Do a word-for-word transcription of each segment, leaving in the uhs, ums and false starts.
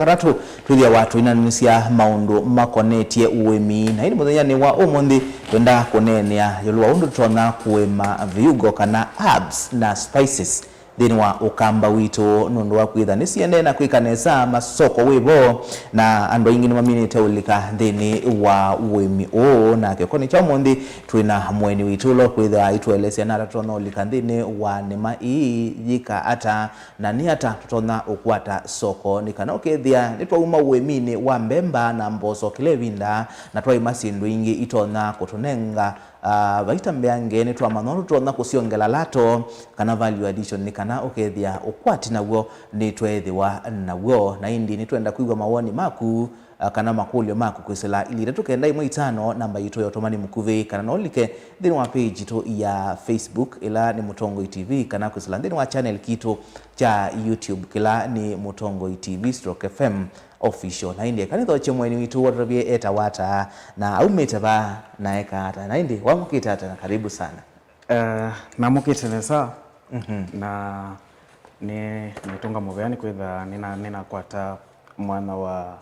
katatũ, twĩthĩawa tũinanĩsya maũndũ makonetye ũĩmi. Na ĩndĩ mũthenyanĩ wa ũmũnthĩ, twenda kũneenea ĩũlũ wa ũndũ tũtonya kũĩma viungo kana herbs na spices nthĩnĩ wa ũkamba witũ, nũndũ wa kwĩtha nĩsiendee na kwĩka nesa, masoko wĩ vo, na andũ aingĩ nĩmaminĩte ũlika nthĩnĩ wa ũĩmi ũũ. Na kĩokonĩ kya ũmũnthĩ, twĩ na mũeni witũ ũla ũkwĩthĩwa aitũelesya nata tũtonya ũlika nthĩnĩ wa nĩma ii yĩka ata, na nĩ ata tũtonya ũkwata soko, nĩ kana ũkethĩa nĩtwauma ũĩminĩ wa mbemba na mboso kĩla ĩvinda, na twaĩma syĩndũ ingĩ itonya kũtũnenga, ah, vaita mbeange. Nĩtwamanya ũndũ tũtonya kũsyongela lato kana value addition, nĩ kana ũkethĩa ũkwati naw'o nĩtweethĩwa naw'o. Na ĩndĩ nĩtwenda kwĩw'a mawoni maku, ah, kana makũlyo maku kwĩsĩla ilĩ itatũ kenda ĩmwe itano, namba yitũ ya ũtũmani mũkuvĩ, kana no ũlike nthĩnĩ wa page yitũ ya Facebook, ĩla nĩ Mũtongoi T V, kana kwĩsĩla nthĩnĩ wa channel kitũ kya YouTube, kĩla nĩ Mũtongoi T V stroke F M Official. Na ĩndĩ eka nĩthokye mũeni witũ watũtavye etawa ata, na aumĩte va, na eka ata. Na ĩndĩ wamũkĩte ata, na karibu sana. Eh, namũkĩte nesa. Mhm. Na nĩ, nĩtũnga mũvea nĩ kwĩtha nĩna, nĩnakwata mwanya wa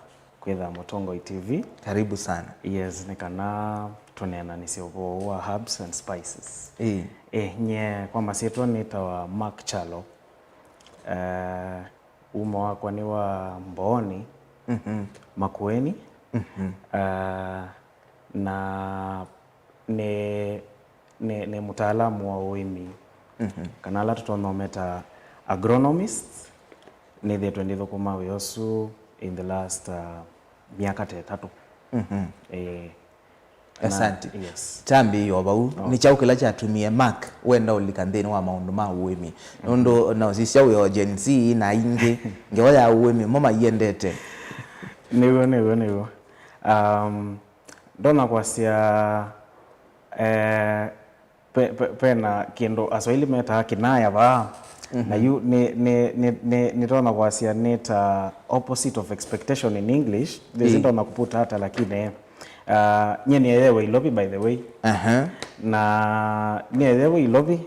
kwĩtha Mũtongoi T V. Karibu sana. Yes, nĩ kana tũneenanĩsye ũvoo wa herbs and spices. Ĩĩ. Eh, nye kwa masyĩtwa nĩtawa Mark Chalo. Eh, umo wakwa nĩ wa Mbooni, Mhm. Makueni. Mhm. Eh, na nĩ, nĩ, nĩ mũtaalamu wa ũĩmi, Mhm. kana ala tũtonya ũmeta agronomist. Nĩthĩĩtwe ndĩthũkũma wĩa ũsu in the last, uh, myaka ta ĩtatũ. Mhm. Eh, na, Asante. Yes. Tambĩĩo vau, Oh. nĩ kyaũ kĩla kyatumie Mark wenda ũlika nthĩnĩ wa maũndũ ma ũĩmi? Nũndũ na ũsisya wĩ o Gen Z na aingĩ, ngewa ya ũĩmi mo maiendete. Nĩw'o, nĩw'o, nĩw'o. Um, ndonya kwasya, eh, pe, pe, pena kĩndũ Aswahili metaa kinaya vaa. Mhm. Na yu nĩ, nĩ, nĩ, nĩ, nĩtonya kwasya nĩ ta opposite of expectation in English. Ĩĩ. Ndonya kũputa ata, lakini, uh, nye nĩeyewe Ilovi, by the way. Aha. Na nĩeyewe Ilovi,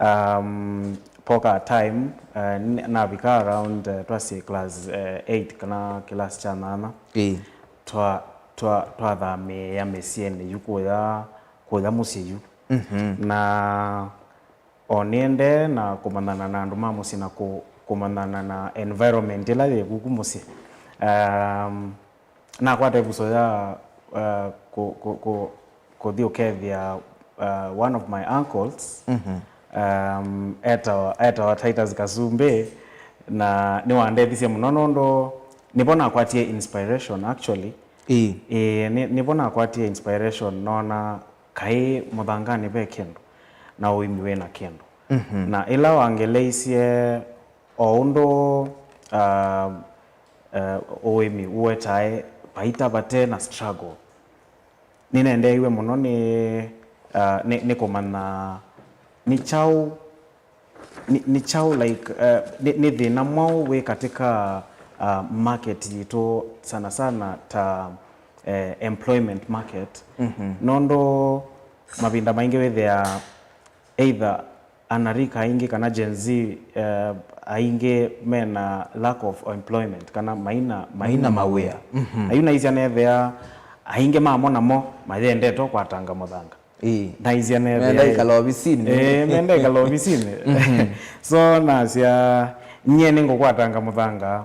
um, poka time, uh, n-, navika around, uh, twasye class, uh, eight kana class kya nyanya. Ĩĩ. Twa, twa, twathamĩĩa mĩsyĩnĩ yu kũya, kũya mũsyĩ yu. Mhm. Na o nĩendee na kũmanyana na andũ ma mũsyĩ na kũ-, kũmanyana na environment ĩla yĩ kuku mũsyĩ. Um, nakwata ĩvuso ya, uh, kũ-, kũ-, kũ-, kũthi ũkethĩa, uh, one of my uncles, Mhm. um, etawa, etawa Titus Kasumbi, na nĩwandethisye mũno nũndũ nĩvo nakwatie inspiration actually. Ĩĩ. Ĩĩ, nĩ, nĩvo nakwatie inspiration, noona kaĩ mũthanganĩ ve kĩndũ, na ũĩmi wĩ na kĩndũ. Mhm. Na ĩla wangeleisye o ũndũ, uh, uh, ũĩmi ũetae vaita vate na struggle, nĩnendeeiwe mũno nĩ, uh, nĩ, nĩ kũmanya nĩ kyaũ, nĩ, nĩ kyaũ, like, uh, nĩ, nĩ thĩna mwaũ wĩ katika, uh, market yitũ sana sana ta, eh, employment market. Mhm. Nũndũ mavinda maingĩ wĩthĩaa either anarika aingĩ kana Gen Z, eh, aingĩ mena lack of employment kana maina, maina Maina mawĩa. mawĩa. Mhm. Na yu naisya nethĩa aingĩ mamo namo mayendete kwatanga mũthanga. Ĩĩ. Naisya nethĩa Menda ĩ. ikala ovisinĩ. Eh, menda ikala ovisinĩ. Mhm. So nasya, nyie nĩngũkwatanga mũthanga,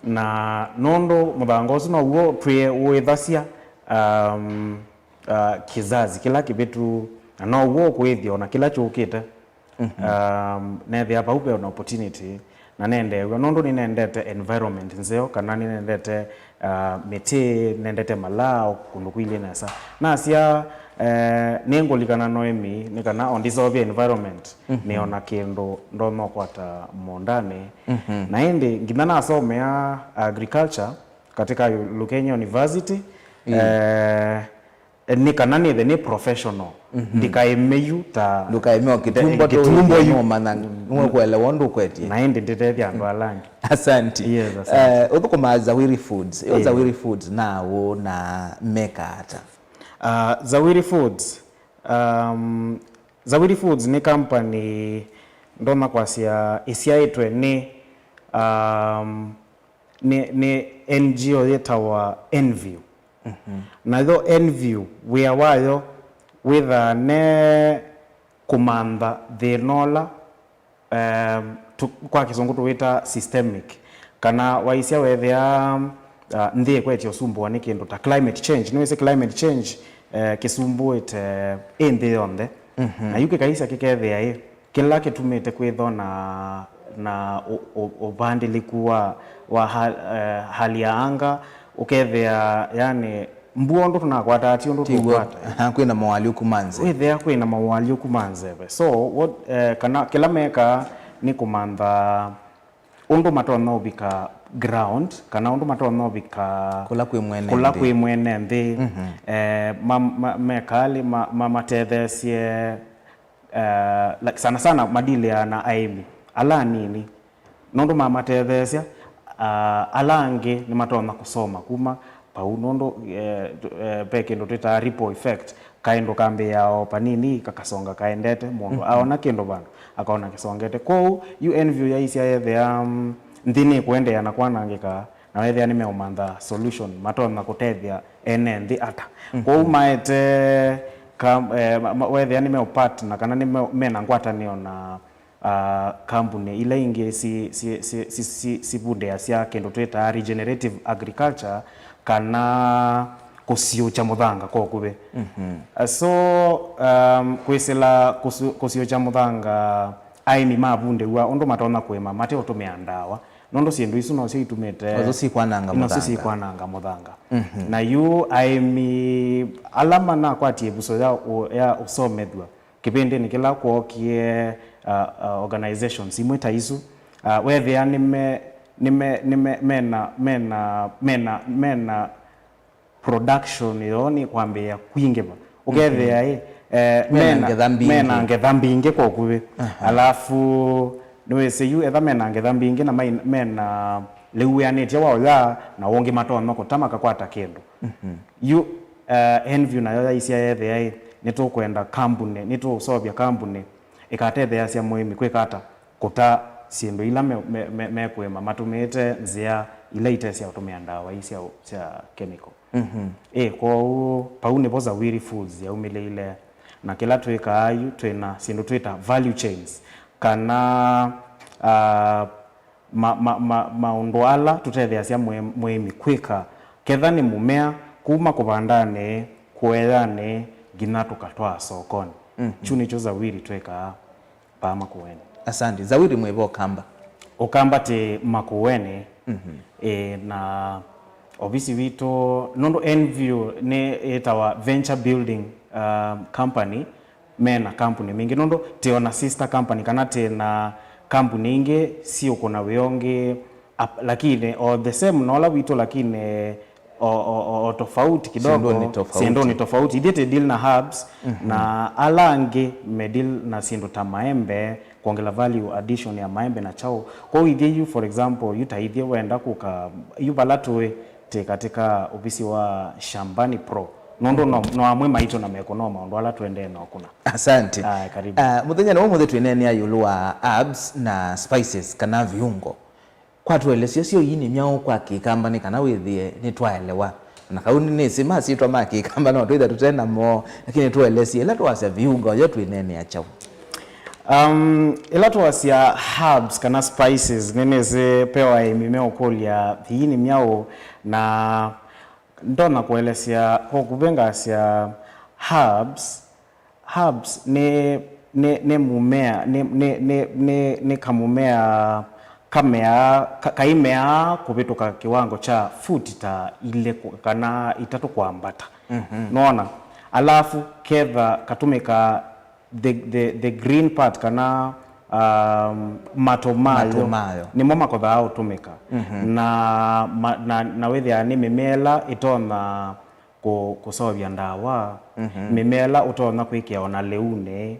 na nũndũ mũthanga ũsu now'o twĩe ũĩthasya, um, uh, kĩzazi kĩla kĩvĩtu, na now'o ũkwĩthĩa ona kĩla kyũkĩte. Mhm. Um, nethĩa vau ve na opportunity, na nendeew'a nũndũ nĩnendete environment nzeo, kana nĩnendete, uh, mĩtĩ, nendete malaa, o kũndũ kũilyĩ nesa. Nasya, eh, nĩngũlikana na ũĩmi, nĩ kana o ndisovye environment, Mhm. nĩona kĩndũ ndonya ũkwata mũũndanĩ. Mhm. Na ĩndĩ nginya nasomea agriculture katika Lu-, Lukenya University, Mm. eh, nĩ kana nĩthe nĩ professional. Mhm. Ndikaĩme yu ta Ndũkaĩme o kĩtumbo ta tu kĩtumbo yu. Nũmanya, Mm. nũkwelewa ũndũ ũkwetie. Na ĩndĩ ndĩtethya andũ ala angĩ. Asante. Yes, asante. Eh, ũthũkũmaa Zawiri Foods. Ĩyo Yeah. Zawiri Foods naũ na meka ata? Ah, Zawiri Foods. Um, Zawiri Foods nĩ company ndonya kwasya ĩsyaĩtwe nĩ, um, nĩ, nĩ N G O yĩtawa Enview. Nayo Enview wĩa wayo wĩthaa ne kũmantha thĩna ũla, um, tu, kwa Kĩsũngũ tũwĩta systemic, kana waisya wethĩa, uh, nthĩ ĩkwetye ũsumbũa nĩ kĩndũ ta climate change. Nĩwĩsĩ climate change, eh, kĩsumbũĩte ĩ nthĩ yonthe. Na yu kĩkaisya kĩkethĩa ĩ, kĩla kĩtumĩte kwĩthwa na, na ũ, ũ, ũvandĩlĩku wa, wa ha, eh, hali ya anga, ũkethĩa, yani, mbua ũndũ tũnakwataa ti ũndũ tũkwata. Aha, kwĩna moalyũku ma nzeve. Wĩthĩa kwĩna moalyũku ma nzeve. So, what, eh, kana kĩla mekaa nĩ kũmantha ũndũ matonya ũvika ground, kana ũndũ matonya ũvika kũla kwĩ mwene kũla nthĩ. Kwĩ mwene nthĩ. Eh, ma, ma, mekalĩ ma, ma, matetheesye, eh, like, sana sana madilĩaa na aĩmi ala anini, nũndũ mamatetheesya, ah, ala angĩ nĩmatonya kũsoma kuma vau, nũndũ, eh, tu, eh, ve kĩndũ twĩtaa ripple effect. Kaĩndũ kambĩĩaa o panini, kakasonga kaendete, mũndũ aona kĩndũ vandũ, akona kĩsongete. Kwoou, yu Enview yaisya yethĩa, mm, nthĩ nĩkũendeea na kwanangĩka, na wethĩa nĩmeũmantha solution, matonya kũtethya ene nthĩ ata. Kwoou maete ka, eh, ma, ma, wethĩa nĩmeũpartner kana nĩme, mena ngwatanĩo na, ah, kambuni ila ingĩ si, si, si, si, si, sivundĩasya kĩndũ twĩtaa regenerative agriculture, kana kũsiũkya mũthanga kwa ũkuvĩ. Ah, so, um, kwĩsĩla kũsu, kũsiũkya mũthanga, aĩmi mavundĩw'a ũndũ matonya kũĩma mateũtũmĩa ndawa, nũndũ syĩndũ isu nosyo itumĩte, nosyo sikwananga mũthanga. Nosyo sikwananga mũthanga. Na yu aĩmi ala manakwatie ĩvuso ya ũ, ya ũsomethw'a kĩvĩndĩnĩ kĩla kwookie, uh, uh, organizations imwe ta isu, uh, wethĩa nĩme, nĩme, nĩme, mena, mena, mena, mena production yoo nĩ kwambĩĩa kwingĩva. Ũkethĩa ĩ, eh, mena, mena ngetha mbingĩ. Mena ngetha mbingĩ kwa ũkuvĩ. Alafu nĩwĩsĩ yu etha mena ngetha mbingĩ na mai, mena lĩu wĩanĩtye wa ũya na ũngĩ matonya kũta makakwata kĩndũ. Yu, eh, Enview nayo yaisya yethĩa ĩ, nĩtũkwenda kambunĩ, nĩtũũseũvya kambunĩ ĩkatetheeasya mũĩmi kwĩka ata? Kũta syĩndũ ila me, me, me, mekũĩma matũmĩĩte nzĩa ila ite sya ũtũmĩa ndawa ii sya, sya chemical. Ĩ, kwoou, vau nĩvo Zawiri Foods yaumĩlĩile. Na kĩla twĩkaa yu, twĩna syĩndũ twĩta value chains, kana, ah, ma, ma, ma, maũndũ ala tũtetheasya mũĩ, mũĩmi kwĩka, ketha nĩ mũmea, kuma kũvandanĩ, kũeanĩ, nginya tũkatwaa sokonĩ. Kyu nĩkyo Zawiri twĩkaa vaa Makueni. Asante. Zawiri mwĩva Ũkamba? Ũkamba tĩ Makueni. E, na ovisi witũ, nũndũ Enview nĩ ĩtawa Venture Building, um, Company, mena kampuni mingĩ, nũndũ tĩ ona sister company, kana tĩ na kampuni ingĩ siũkũna wĩa ũngĩ, ap, lakini o the same na ũla witũ, lakini o, o, o, o tofauti kidogo. Syĩndũ nĩ tofauti. Syĩndũ nĩ tofauti. Ithyĩ tĩ deal na herbs, na ala angĩ me deal na syĩndũ ta maembe, kwongela value addition ya maembe na chao. Kwoou ithyĩ yu, for example, yu ta ithyĩ wenda kũka, yu vala tũĩ, tĩ katika ovisi wa Shambani Pro. Nũndũ no, no amwe maitũ na mekũnoo maũndũ ala tũendee na ũkũna. Asante. Aya, karibu. Ah, mũthenya nĩ ũmũthĩ twĩneenea ĩũlũ wa herbs na spices kana viungo. Kwa tũelesye syo ii nĩ myaũ kwa Kĩkamba nĩ kana wĩthĩe nĩtwaelewa. Na kau nĩnĩsĩ masyĩtwa ma Kĩkamba no twĩtha tũte namo, lakini tũelesye ĩla twasya viungo yo twĩneenea kyaũ? Um, ĩla twasya herbs kana spices, nĩnĩsĩ ve aĩmi meũkũlya ii nĩ myaũ, na ndonya kũelesya kwa ũkuvĩ ngasya herbs, herbs nĩ, nĩ, nĩ mũmea, nĩ, nĩ, nĩ, nĩ, nĩ kamũmea kameaa, ka, kaimeaa kũvĩtũka kĩwango kya futi ta ilĩ kũ, kana itatũ kwambata. Nona? Alafu ketha katũmĩka the, the, the green part kana, um, matũ mayo. Matũ mayo. Nĩmo makothaa ũtũmĩka. Na, ma, na, na wĩthĩaa nĩ mĩmea ĩla ĩtonya kũ, kũseũvya ndawa, mĩmea ĩla ũtonya kwĩkĩa ona lĩunĩ.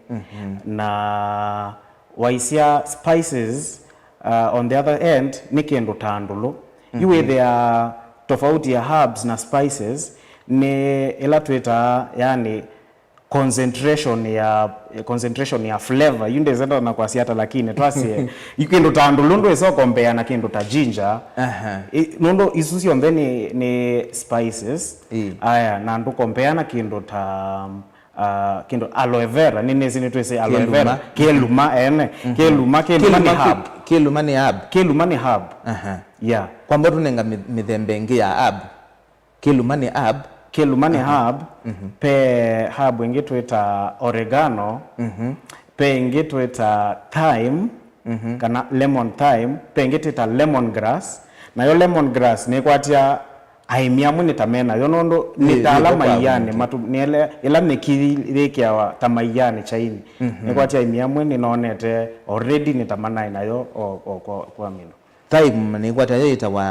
Na waisya spices, uh, on the other end, nĩ kĩndũ ta ndũlũ. Yu wĩthĩaa tofauti ya herbs na spices nĩ ĩla twĩtaa, yani, concentration ya, concentration ya flavor. Yu ndĩsĩ ndonya kwasya ata, lakini twasye yu kĩndũ ta ndũlũ ndwĩsa ũkombea na kĩndũ ta ginger. Aha. I- nũndũ isu syonthe nĩ, nĩ spices. Ĩĩ. Aya, na ndũkombea na kĩndũ ta, uh, kĩndũ aloe vera, nĩ nĩsĩ nĩtwĩsĩ aloe vera. Kĩluma. Kĩluma, ene. Mhm. Kĩluma, kĩluma nĩ herb. Kĩluma nĩ herb. Kĩluma nĩ herb. Aha. Yeah. Kwamba tũnenga mĩ- mĩthemba ĩngĩ ya herb. Kĩluma nĩ herb. Kĩluma nĩ herb. Mhm. Ve herb ĩngĩ twĩta oregano. Mhm. Ve ĩngĩ twĩta thyme, mhm, kana lemon thyme. Ve ĩngĩ twĩta lemon grass. Nayo lemon grass nĩkwatya aĩmi amwe nĩ ta me nayo, nũndũ nĩ, ĩĩ, ta ala ĩko kwa maianĩ wingĩ. Matu- nĩ ele- ĩla mĩkĩ yĩkĩawa ta maianĩ kyainĩ. Mhm. Nĩkwatya aĩmi amwe nĩnonete already nĩ ta manaĩ nayo o, o kwa, kwa mĩndũ. Thyme nĩkwata yo yĩtawa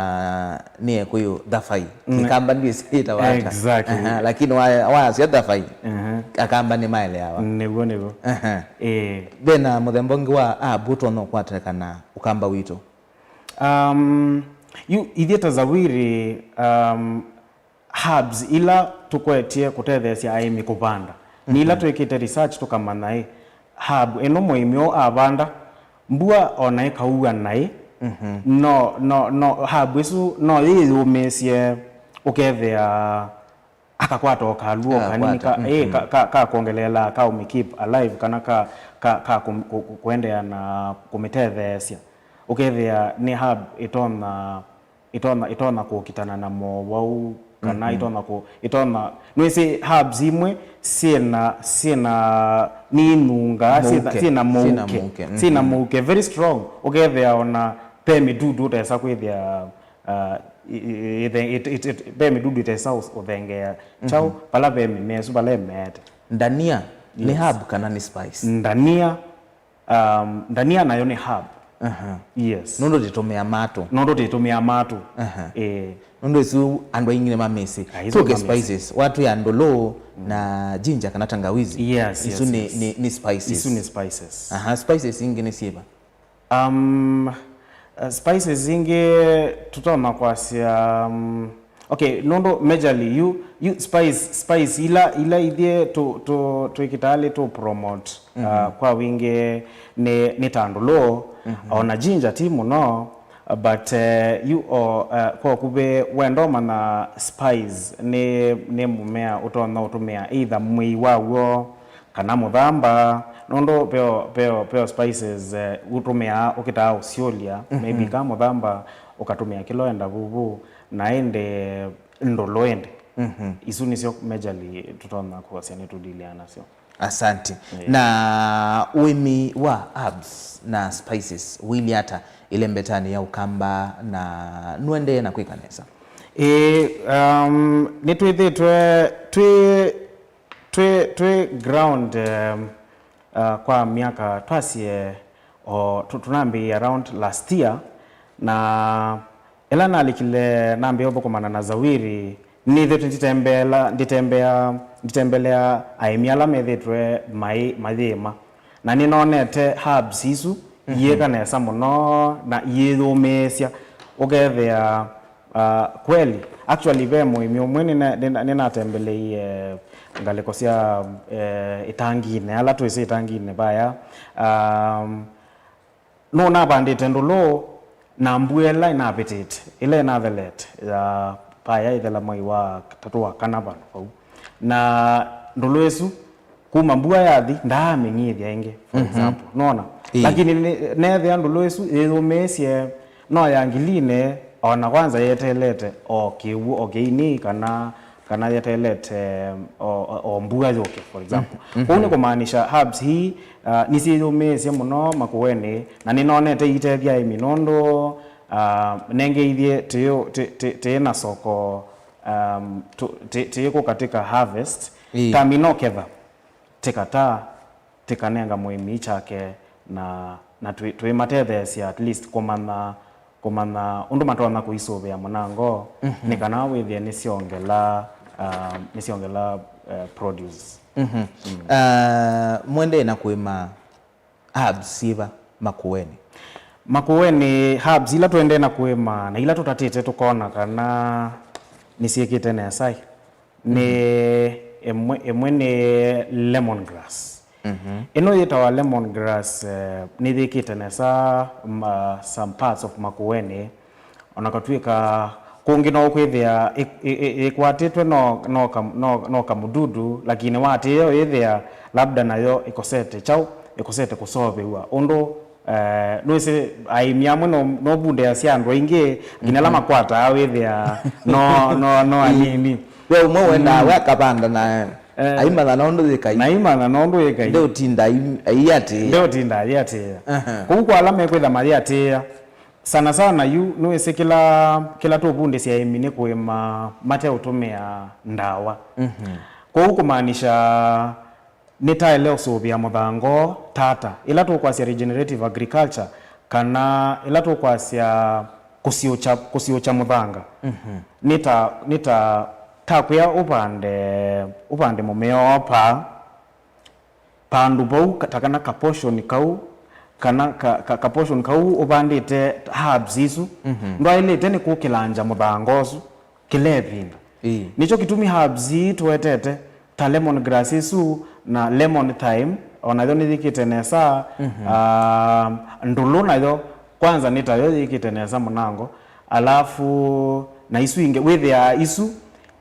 nĩ Ekũyũ thabai. Mm. Kĩkamba ndiũĩ yĩtawa ata. Exactly. Aha, lakini wa- waasya thabai, mhm, Akamba nĩmaeleawa. Nĩw'o, nĩw'o. Aha. Ĩĩ. Ve na mũthemba ũngĩ wa herb ũtonya ũkwatĩkana Ũkamba witũ? Um, yu, ithyĩ ta Zawiri, um, herbs ila tũkwetye kũtetheesya aĩmi kũvanda, nĩ ila, mhm, twĩkĩte research tũkamanya ĩ, herb ĩno mũĩmi ũũ avanda, mbua ona ĩkaua naĩ, mhm, no, no, no, herb ĩsu no yĩyũmĩĩsye, ũkethĩa akakwata o kalua o kanini ka, ĩ, mhm, ka, ka, ka kwongeleela, ka ũmĩ keep alive, kana ka, ka, ka kũ, kũ, kũ, kũendeea na kũmĩtetheesya. Ũkethĩa nĩ herb ĩtonya ĩtonya, ĩtonya kũkitana na mowau, kana, mhm, ĩtonya kũ, ĩtonya, nĩwĩsĩ herbs imwe syĩna, syĩna, nĩinungaa, syĩna, mũuke, syĩna mũuke, syĩna mũuke, syĩna, mhm, mũuke very strong, ũkethĩa ona ve mĩdudu ũtesa kwĩthĩa, uh, i- i- ithe- it- it- it- ve mĩdudu ĩtesa ũs- ũthengeea kyaũ, mhm, vala ve mĩmea ĩsu vala ĩmeete. Ndania nĩ, yes, herb kana nĩ spice? Ndania Um, ndania nayo nĩ herb. Aha. Yes. Nũndũ tĩtũmĩaa matũ. Nũndũ tĩtũmĩaa matũ. Aha. Eh. Nũndũ isu andũ aingĩ nĩmamĩsĩ. Ah, isu tũke mamĩsĩ. Spices. Watwĩa ndũlũ, mm, na ginger kana tangawizi. Yes, isu, yes, nĩ, yes, nĩ, nĩ spices. Isu nĩ spices. Aha, spices ingĩ nĩ syĩva? Um, uh, spices ingĩ tũtonya kwasya, um, okay, nũndũ majorly yu, yu spice, spice ila, ila ithyĩ tũ, tũ, twĩkĩtaa lĩ tũ promote, uh, mhm, kwa wingĩ nĩ, nĩ ta ndũlũ, mhm, ona ginger ti mũno, uh, but, uh, yu o, uh, kwa ũkuvĩ wenda ũmanya spice nĩ, nĩ mũmea ũtonya ũtũmĩa either mwĩi waw'o, kana mũthamba, nũndũ veo, veo, veo spices, eh, ũtũmĩaa ũkĩtaa ũsyũlya, mhm, maybe ka mũthamba, ũkatũmĩa kĩla wenda vuvu, na ĩndĩ ndũlũ ĩndĩ. Mhm. Isu nĩsyo majorly tũtonya kwasya nĩtũdiliaa nasyo. Asante. Yeah. Na ũĩmi wa herbs na spices ũilyĩ ata ĩlembetanĩ ya Ũkamba na nũendee na kwĩka nesa? Ĩĩ, um, nĩtwĩthĩtwe twĩ Twĩ, twĩ ground, um, uh, kwa myaka twasye o tũ- tũnambĩĩe around last year, na ĩla nalikile nambĩĩa ũthũkũmana na Zawiri, nĩthĩtwe nditembeela, nditembea, nditembelea aĩmi ala methĩtwe mai, mayĩĩma, na nĩnonete herbs isu, mhm, iyĩka nesa mũno na iyĩyũmĩĩsya, ũkethĩa Ah, kweli, actually, ve mũĩmi ũmwe nĩna- nĩna- nĩnatembeleie ngalĩko sya, eh, ĩtanginĩ, ala twĩsĩ ĩtanginĩ vaya. Um, nũnavandĩte ndũlũ na mbua ĩla ĩnavĩtĩte, ĩla ĩnathelete, ya vaya ĩthela mwei wa katatũ wa kana vandũ vau. Na ndũlũ ĩsu kuma mbua yathi, ndaamĩng'ithya ĩngĩ, for, mhm, example. Nona? Ĩĩ. Lakini nĩ- neethĩa ndũlũ ĩsu yĩyũmĩĩsye, no ya ngilinĩ, ona kwanza yeteelete o kĩw'ũ, o kĩini, kana, kana yeteelete o, o, o mbua yũke, for example. Mhm, mhm. Kwoou nĩ kũmaanisha herbs hii, uh, nĩsyĩyũmĩĩsye mũno Makueni, na nĩnonete iitethya aĩmi nũndũ, uh, nenge ithyĩ tĩ- tĩ- tĩ- tĩ na soko, um, tũ- tĩ- tĩĩkũ katika harvest, ĩĩ, tami no ketha, tĩkata, tĩkanenga mũĩmi kyake, na, na twĩ- twĩmatetheesya at least kũmanya, kũmanya ũndũ matonya kũisũvĩa mũnango, mhm, nĩ kana wĩthĩe nĩsyongela, um, nĩsyongela, uh, produce. Mhm. Mm. Uh, mũendee na kũĩma herbs syĩva Makueni? Makueni, herbs ila tũendee na kũĩma na ila tũtatĩte tũkona kana nĩsyĩkĩte nesa ĩ, nĩ, mhm, ĩmwe, ĩmwe nĩ lemon grass. Mhm. Ĩno yĩtawa lemon grass, eh, nĩyĩkĩte nesa ma, some parts of Makueni, ona katw'ĩka kũngĩ no ũkwĩthĩa ĩ-, ĩ-, ĩ-, ĩkwatĩtwe no, no, kam-, no, no kamududu, lakini watĩĩa ũyĩthĩa labda nayo ĩkosete kyaũ, ĩkosete kũseũvĩw'a. Ũndũ, eh, nĩwĩsĩ aĩmi amwe no, no vundĩasya andũ aingĩ, nginya ala Mhm. makwataa wĩthĩa no, no, no anini. We ũmwe wendaa Mm. we akavanda na Eh. aimanya na ũndũ yĩkai. Na aimanya na ũndũ yĩkai. Ndeũtinda ai-, aiatĩĩa. Ndeũtinda aiatĩĩa. Aha. Kũu kwa ala mekwĩtha mayĩatĩĩa, sana sana yu nĩwĩsĩ kĩla, kĩla tũvundĩsya aĩmi nĩ kũĩma mateũtũmĩa ndawa. Mhm. Kũu kũmaanisha nĩtaĩle ũsũvĩa mũthanga tata. Ĩla tũkwasya regenerative agriculture, kana ĩla tũkwasya kũsiũkya, kũsiũkya mũthanga, Mhm. nĩ ta, nĩ ta, ta kwĩa ũvande, ũvande mũmea o paa, vandũ vau ka-, ta kana ka portion kau, kana ka, ka, ka portion kau ũvandĩte herbs isu, Mhm. ndwaĩlĩte nĩ kũkĩlangya mũthanga ũsu kĩla ĩvinda. Ĩĩ. Nĩkyo kĩtumi herbs ii tũetete ta lemon grass ĩsu na lemon thyme, onayo nĩyĩkĩte nesa, Mhm. ah, ndũlũ nayo kwanza nĩ tayo yĩkĩte nesa mũnango, alafu na isu ingĩ wĩthĩaa isu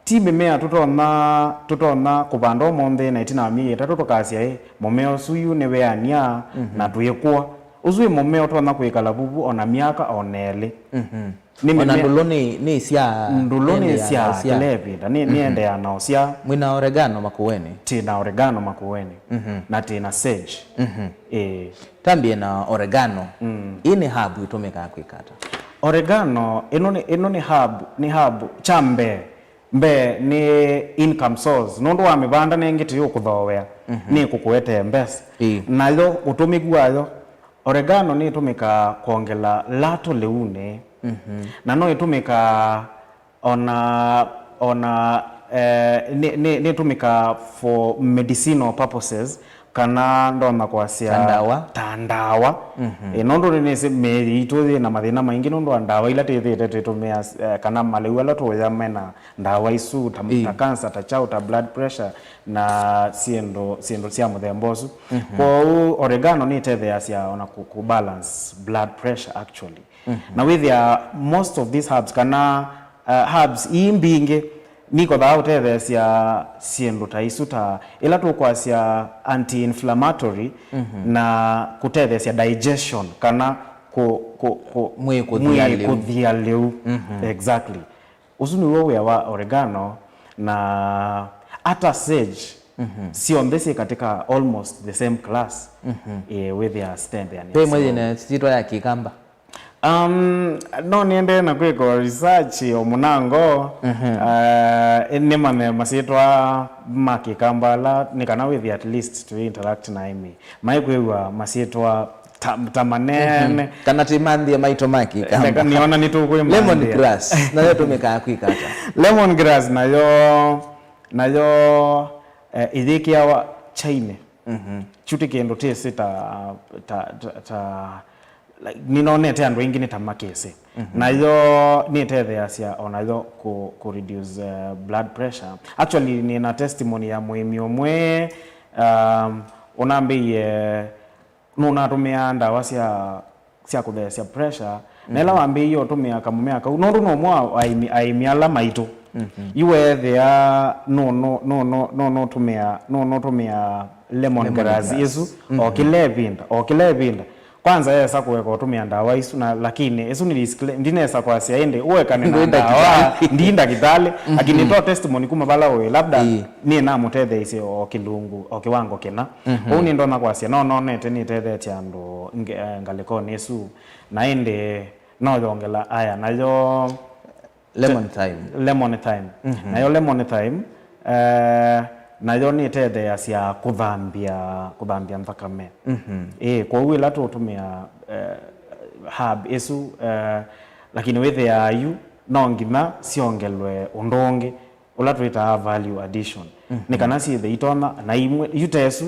ti mĩmea tũtonya, tũtonya kũvanda ũmũnthĩ na ĩtina wa myei ĩtatũ tũkasya, "Ĩ, mũmea ũsu yu nĩweanĩa Mhm. na twĩkũa." Ũsu wĩ mũmea ũtonya kwĩkala vuvu ona myaka ona ĩlĩ. Mhm. Nĩ Ona mĩmea ndũlũ nĩ, nĩ sya, Ndũlũ nĩ nĩendeea sya na ũsya. Kĩla ĩvinda, nĩ, Mhm. nĩendeea na ũsya. Mwĩ na oregano Makueni? Twĩ na oregano Makueni. Mhm. Na twĩ na sage. Mhm. Ĩĩ. Tambie na oregano. Mm. Ĩĩ nĩ herb ĩtũmĩkaa kwĩka ata? Oregano, ĩno nĩ, ĩno nĩ herb, nĩ herb. Kya mbee, mbee nĩ income source. Nũndũ wa mĩvanda nengĩ tĩ ũkũthowea, Mhm. nĩ kũkũetee mbesa. Ĩĩ. Nayo ũtũmĩku wayo, oregano nĩ ĩtũmĩkaa kwongela latũ lĩunĩ. Mhm. Na no ĩtũmĩkaa ona, ona, eh, nĩ, nĩ, nĩ ĩtũmĩkaa for medicinal purposes, kana ndonya kwasya Ta ndawa. Ta ndawa. Mhm. Eh, nũndũ nĩnĩsĩ mĩĩ yitũ yĩ na mathĩna maingĩ nũndũ wa ndawa ila twĩthĩĩte twĩtũmĩa, eh, kana malĩu ala tũũya mena ndawa isu, ta, Ĩĩ. ta cancer, ta kyaũ, ta blood pressure, na syĩndũ, syĩndũ sya mũthemba ũsu. Mhm. Kwoou oregano nĩtetheeasya ona kũ, kũ balance blood pressure actually. Mhm. Na wĩthĩa most of these herbs kana, uh, herbs ii mbingĩ nikothaa ũtetheesya syĩndũ ta isu, ta ĩla tũkwasya anti-inflammatory Mhm. na kũtetheesya digestion kana kũ, kũ, kũ, Mwĩĩ kũthia mwĩĩ lĩu. kũthia lĩu. Mhm. Exactly. Ũsu nĩw'o wĩa wa oregano, na ata sage, Mhm. syonthe syĩ katika almost the same class. Mhm. Ĩĩ, wĩthĩa citetheanĩsya. Ve ĩmwe yĩna syĩtwa ya Kĩkamba? Um, no nĩendee na kwĩka research o mũnango, Mhm. uh, nĩmanye masyĩtwa ma Kĩkamba ala, nĩ kana wĩthĩa at least tũi interact na aĩmi. Maikwĩw'a masyĩtwa ta, ta manene. Mhm. Kana tĩmanthie maitũ ma Kĩkamba. Ndeka nĩona nĩtũkwĩmanthĩa. Lemon grass, nayo ĩtũmĩkaa kwĩka ata? Lemon grass nayo, nayo, eh, ĩyĩkĩawa kyainĩ. Mhm. Kyu ti kĩndũ tĩsĩ ta, ta, ta, ta, like, nĩnonete andũ aingĩ nĩ ta makĩsĩ. Mhm. Nayo nĩtetheeasya onayo kũ, kũ reduce, eh, blood pressure. Actually, nĩna testimony ya mũĩmi ũmwe, um, ũnambĩie nũnatũmĩaa ndawa sya, sya kũtheesya pressure, na ĩla Mhm. wambĩĩie ũtũmĩa kamũmea kau, nũndũ nũmwe wa aĩmi, aĩmi ala maitũ, Mhm. yu weethĩa nũ, nũ, nũ, nũ, nũnũtũmĩa, nũnũtũmĩa lemon Lemon grass grass. ĩsu, o Mhm. kĩla ĩvinda, o kĩla ĩvinda. Kwanza esa kũeka ũtũmĩa ndawa isu, na lakini ĩsu nĩ disclai-, ndinesa kwasya ĩndĩ ũekane na Ndwĩ ndawa, ndakĩtalĩ. Ndi ndakĩtalĩ, lakini Mhm. to testimony kuma vala ũĩ, labda Ĩĩ. nĩnamũtetheeisye o kĩlungu, o kĩwango kĩna. Mhm. Ũu nĩndonya kwasya, no nonete nĩtethetye andũ nge-, eh, ngalĩkonĩ ĩsu, na ĩndĩ no yongela aya nayo Lemon thyme. Lemon thyme. Mhm. Nayo lemon thyme, eh, nayo nĩtetheeasya kũthambya, kũthambya nthakame. Mhm. Ĩĩ, kwoou ĩla tũũtũmĩa, eh, herb ĩsu, eh, lakini wĩthĩaa yu no nginya syongelwe ũndũ ũngĩ, ũla twĩtaa value addition. Mhm. Nĩ kana syĩthe itonya, na imwe, yu ta ĩsu,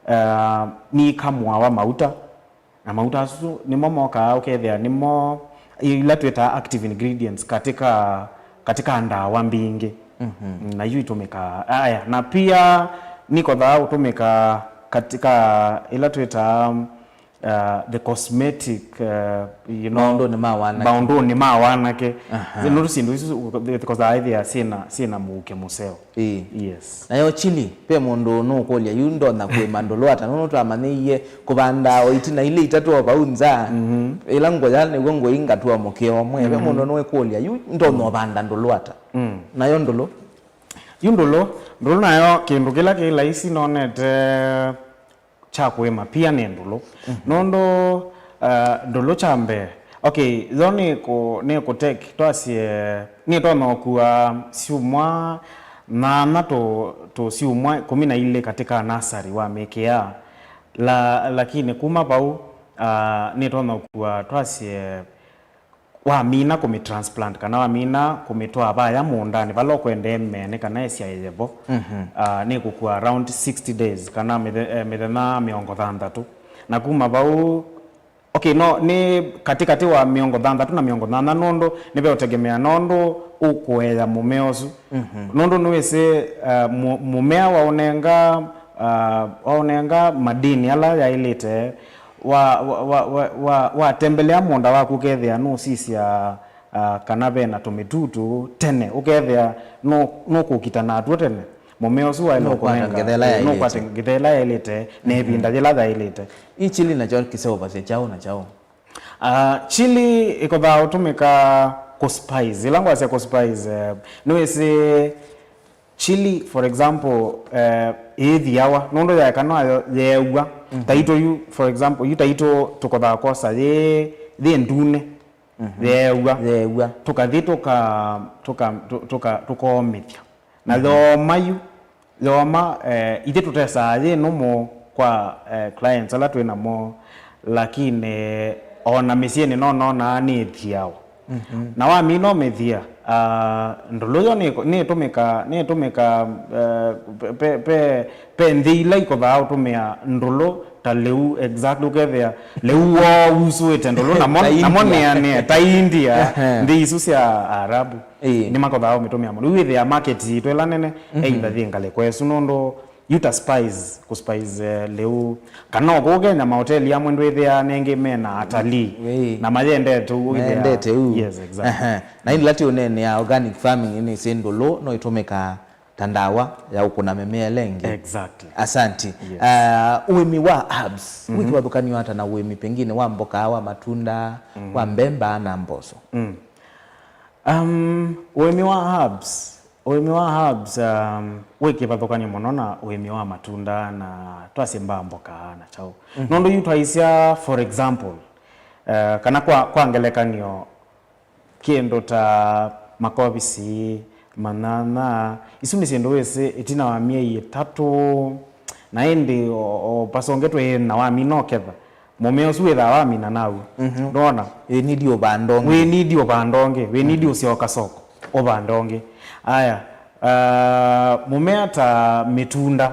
eh, nikamũawa mauta, na mauta asu nĩmo mokaa ũkethĩa nĩmo ila twĩtaa active ingredients katika, katika ndawa mbingĩ. Mhm. Na yu itũmĩkaa, aya, na pia nĩkothaa ũtũmĩka katika ĩla twĩtaa, uh, the cosmetic, uh, you know, maũndũnĩ ma wanake. Maũndũnĩ ma wanake. Aha. Nũndũ syĩndũ isu ikosaa ithĩa syĩna, syĩna mũuke mũseo. Ĩĩ. Yes. Nayo chili, ve mũndũ nũkũlya, yu ndonya kũĩma ndũlũ ata? Nũndũ twamanyĩie kũvanda o itina ilĩ itatũ o vau nza. Mhm. Ĩla ngũya nĩw'o ngũi ngatua mũkĩo ũmwe. Ve mũndũ nũĩkũlya, yu ndonya ũvanda ndũlũ ata? Mm. Nayo ndũlũ? Yu ndũlũ, ndũlũ nayo kĩndũ kĩla kĩ laisi nonete kya kũĩma pia nĩ ndũlũ. Mhm. Nũndũ, uh, ndũlũ kya mbee, okay, yo nĩ kũ, nĩ kũ take, twasye, nĩtonya ũkua syumwa nyanya tũ, tũ syumwa kũmi na ilĩ katika nasari wa mĩkĩa. La, lakini kuma vau, uh, nĩtonya ũkua twasye wamina kũmĩ transplant kana wamina kũmĩtwaa vaya mũũndanĩ vala ũkwendee ĩmee nĩ kana ĩsyaĩe vo. Mhm. Ah, nĩ kũkua around sixty days kana mĩthe-, eh, mĩthenya mĩongo thanthatũ. Na kuma vau, okay, no, nĩ katĩ katĩ wa mĩongo thanthatũ na mĩongo nyanya nũndũ nĩveũtegemea nũndũ ũkũea mũmea ũsu. Mhm. Nũndũ nĩwĩsĩ, ah, mũ-, mũmea waũnenga, ah, waũnenga madini ala yaĩlĩte, wa, wa, wa, wa, wa, watembelea mũũnda waku ũkethĩa nũsisya, ah, kana ve na tũmĩtutu tene, ũkethĩa nũ-, nũkũkita natw'o tene, mũmea ũsu waĩle nũkwata kũnenga, ngetha ĩla yaĩlĩte, nũkwata ngetha ĩla yaĩlĩte na ĩvinda yĩla yaĩlĩte. Ĩ chili nakyo kĩseũvasya kyaũ na kyaũ? Ah, chili ĩkothaa ũtũmĩka kũspice. Ĩla ngwasya kũspice, eh, nĩwĩsĩ chili, for example, eh, ĩĩthiawa, nũndũ yaeka no yeew'a. Mhm. Taitũ yu, for example, yu taitũ tũkothaa kwosa yĩ, yĩ ndune, mhm, yeew'a. Yeew'a. Tũkathi tũka, tũka, tũ-, tũka, tũkomĩthya. Na, mhm, yooma yu, yooma, eh, ithyĩ tũtesaa yĩ nũmũ kwa, eh, clients ala twĩ namo, lakini ona mĩsyĩnĩ no nonaa nĩ ĩthiawa. Mhm. Na wamina ũmĩthia, ah, ndũlũ yo nĩ, nĩtũmĩka, nĩtũmĩka, eh, pe, pe, pe, pe nthĩ ila ikothaa ũtũmĩa ndũlũ ta lĩu exactly, ũkethĩa lĩu woo usũĩte ndũlũ namo, ta namo India. Nĩanĩe, ta India, ehe, nthĩ isu sya Arabu. Ĩĩ. Nĩmakothaa ũmĩtũmĩa mũno. Yu wĩthĩa market yitũ ĩla nene, mhm, either yĩ ngalĩko ĩsu nũndũ yu ta spice, kũspice, eh, lĩu. Kana o kũu Kenya, mahoteli amwe ndwĩthĩaa nengĩ mena atalii. Ĩĩ. Na mayendete ũu wĩthĩa. Mayendete ũu. Yes, exactly. Ehe. Na ĩndĩ ĩla tũũneenea organic farming nĩsĩ ndũlũ no ĩtũmĩkaa ta ndawa ya ũkũna mĩmea ĩla ĩngĩ. Exactly. Asanti. Yes. Ah, ũĩmi wa herbs, mhm, wĩ kĩvathũkany'o ata na ũĩmi pengine wa mboka, wa matunda, mhm, wa mbemba na mboso? Mm. Um, ũĩmi wa herbs, ũĩmi wa herbs, um, wĩ kĩvathũkany'o mũno na ũĩmi wa matunda na twasye mbaa mboka na kyaũ. Mhm. Nũndũ yu twaisya, for example, eh, kana kwa, kwa ngelekany'o, kĩndũ ta makovisi, manyanya, isu nĩ syĩndũ wĩsĩ ĩtina wa myei ĩtatũ, na ĩndĩ o, o pasongetwe ĩna wamina ũketha, mũmea ũsu wĩthaa wamina naw'o. Mhm. Ndona? Wĩ nidi ũvanda ũngĩ. Wĩ nidi ũvanda ũngĩ, wĩ nidi, mhm, ũsyoka soko, ũvanda ũngĩ. Aya, ah, mũmea ta mĩtunda,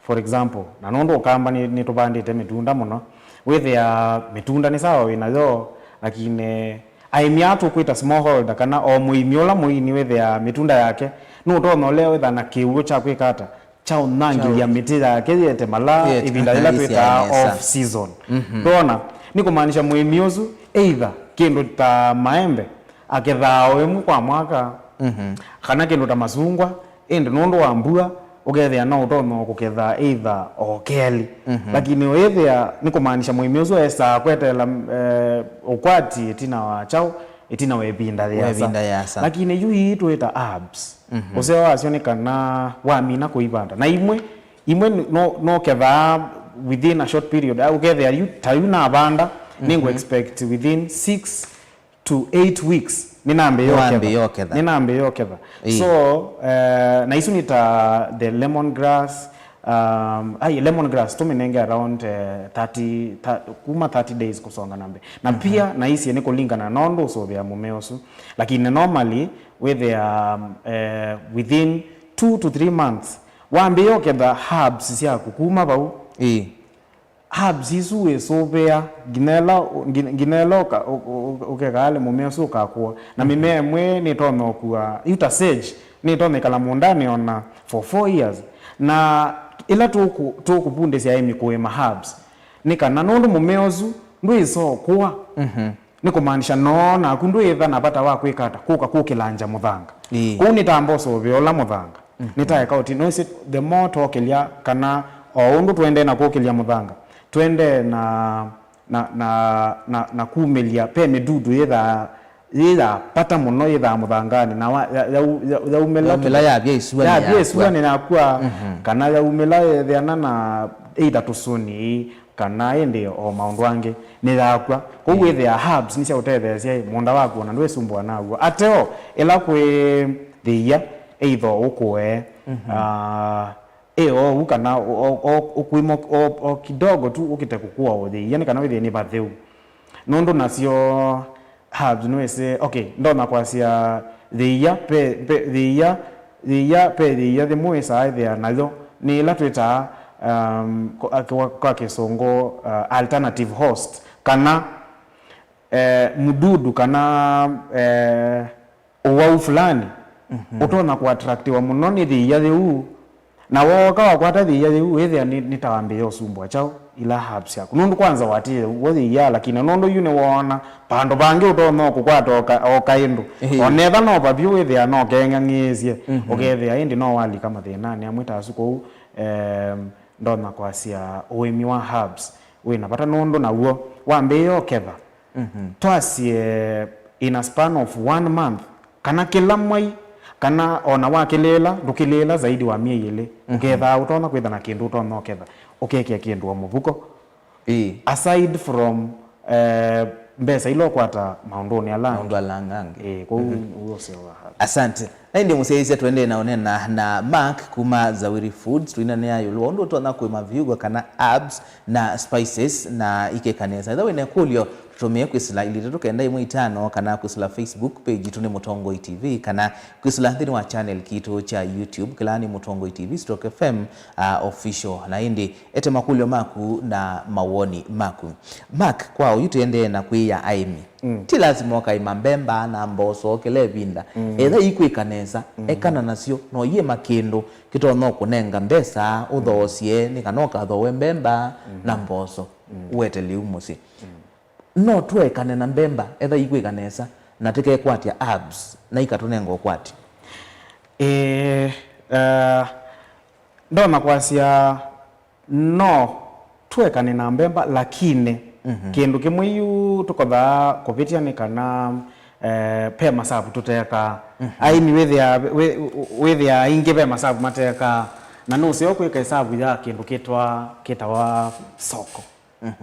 for example, na nũndũ Ũkamba nĩ, nĩtũvandĩte mĩtunda mũno, wĩthĩa mĩtunda nĩ sawa wĩ nayo, lakini aĩmi aa tũkwĩta smallholder kana o mũĩmi ũla mũini wĩthĩaa mĩtunda yake, nũtonya ũlea wĩthaa na kĩw'ũ kya kwĩka ata, kya ũnyangĩthya mĩtĩ yake yĩete mala ĩvinda yĩla twĩtaa off season. Mhm. Ndona, nĩ kũmaanisha mũĩmi ũsu either kĩndũ ta maembe akethaa o ĩmwe kwa mwaka, mhm, kana kĩndũ ta masungwa, ĩndĩ nũndũ wa mbua, ũkethĩa no ũtonya kũketha either o kelĩ. Mhm. Lakini ũyĩthĩa nĩ kũmaanisha mũĩmi ũsu esaa kweteela, eh, ũkwati ĩtina wa kyaũ, ĩtina wa ĩvinda yĩasa. Wa ĩvinda yĩasa. Lakini yu ii twĩta herbs. Mhm. Ũseo wasyo nĩ kana wamina kũivanda. Na imwe, imwe no, no kethaa within a short period. Ah, ũkethĩa yu, ta yu navanda, mhm, nĩngũ expect within six to eight weeks, nĩnambĩĩa ũketha. Nĩwambĩĩa ũketha. Nĩnambĩĩa ũketha. Ĩĩ. So, eh, na isu nĩ ta the lemon grass, um, ai, lemon grass tũmĩnenge around, eh, thirty, tha-, kuma thirty days kũsonga na mbee. Na, mhm, pia naisye nĩ kũlingana na ũndũ ũsũvĩa mũmea ũsu. Lakini normally, wĩthĩa, um, eh, within two to three months, wambĩĩa ũketha herbs syaku kuma vau. Ĩĩ. Herbs isu wĩsũvĩa nginya ĩla, ngi-, nginya ĩla ũka-, ũ-, ũ-, ũkekaalĩ mũmea ũsu ũkakũa. Na, mhm, mĩmea ĩmwe nĩtonya ũkua, yu ta sage, Nĩtonya ĩkala mũũndanĩ ona for four years. Na ĩla tũkũ-, tũkũvundĩsya aĩmi kũĩma herbs, nĩ kana nũndũ mũmea ũsu ndwĩsa ũkũa, nĩ kũmaanisha noo naku ndwĩtha na vata wa kwĩka ata, kũka kũkĩlangya mũthanga. Ĩĩ. Kũu nĩtamba ũsũvĩa ũla mũthanga. Nĩtaeka ũti, no ĩsĩ the more twokĩlya kana o ũndũ tũendee na kũkĩlya mũthanga, twendee na, na, na, na, na kumĩlya, ve mĩdudu yĩthaa, yĩthaa vata mũno yĩthaa mũthanganĩ, na wa, ya, ya, ya, yaumĩla Yaumĩla yavya ĩsuanĩ yavya yakua. Ĩsuanĩ yakua, kana yaumĩla yĩthĩana na either tũsũni, kana ĩndĩ o maũndũ angĩ nĩyakw'a. Kwoou wĩthĩaa herbs nĩsyaũtetheesya mũũnda waku ona ndwĩsumbũa naw'o. Ateo, ĩla kwĩ thĩia, either ũkũe, ah, ĩ oou kana o, o, o, ũkwĩmo o, o kidogo tu ũkĩte kũkũa o thĩia nĩ kana wĩthĩe nĩ vatheu. Nũndũ nasyo herbs nĩwĩsĩ, okay, ndonya kwasya thĩia, ve, ve, thĩia, thĩia, ve thĩia yĩmwe wĩsaa ĩthĩa nayo nĩ ĩla twĩtaa, um, kwa, kwa, kwa Kĩsũngũ, uh, alternative host, kana, eh, mududu, kana, eh, ũwau fulani ũtonya kũattractiwa mũno nĩ thĩia yĩu, na wooka wakwata thĩia yĩu, wĩthĩa nĩ, nĩtawambĩĩa ũsumbũa kyaũ ila herbs syaku. Nũndũ kwanza watĩĩe w'o thĩia, lakini nũndũ yu nĩwoona vandũ vangĩ ũtonya kũkwata o ka-, o kaĩndũ. Ĩĩ. Onetha no vavyũ wĩthĩa no keng'ang'ĩĩsye, ũkethĩa ĩndĩ no walika mathĩnanĩ amwe ta asu. Kwoou, em, ndonya kwasya ũĩmi wa herbs wĩ na vata nũndũ naw'o wambĩĩa ũketha. Twasye in a span of one month, kana kĩla mwai, kana ona wakĩlĩĩla, ndũkĩlĩĩla zaidi wa myei ĩlĩ, ũkethaa ũtonya kwĩtha na kĩndũ ũtonya ũketha, ũkekĩa kĩndũ o mũvuko. Ĩĩ. Aside from, eh, mbesa ila ũkwata maũndũnĩ ala angĩ. Maũndũ ala angĩ. Ĩĩ, kwoou nĩw'o ũseo wa herbs. Asante. Na ĩndĩ mũsyaĩĩsya, tũendee na ũneena na Mark kuma Zawiri Foods, tũinanĩa ĩũlũ wa ũndũ ũtonya kũĩma viungo kana herbs na spices na ikĩka nesa. Ethĩwa wĩ na ĩkũlyo, tũtũmĩe kwĩsĩla ilĩ itatũ kenda ĩmwe itano, kana kwĩsĩla Facebook page itũ nĩ Mũtongoi T V, kana kwĩsĩla nthĩnĩ wa channel kitũ kya YouTube, kĩla nĩ Mũtongoi T V stroke F M, ah, official. Na ĩndĩ ete makũlyo maku na mawoni maku. Mark, kwa oyu tũendee na kwĩĩa aĩmi, ti lasima ũkaĩma mbemba na mboso kĩla ĩvinda. Etha ikwĩka nesa, ekana nasyo, no iĩma kĩndũ kĩtonya kũnenga mbesa ũthoosye nĩ kana ũkathooe mbemba na mboso, ũete lĩu mũsyĩ. No tũekane na mbemba etha ikwĩka nesa na tĩkekwatya herbs na ikatũnenga ũkwati? Ĩĩ, eh, ndonya kwasya no tũekane na mbemba, lakini kĩndũ kĩmwe yu tũkothaa kũvĩtya nĩ kana, eh, ve masavu tũtekaa. Aĩmi wĩthĩaa, wĩ-, wĩthĩaa aingĩ ve masavu matekaa, na nũseo kwĩka ĩsavu ya kĩndũ kĩtwa-, kĩtawa soko.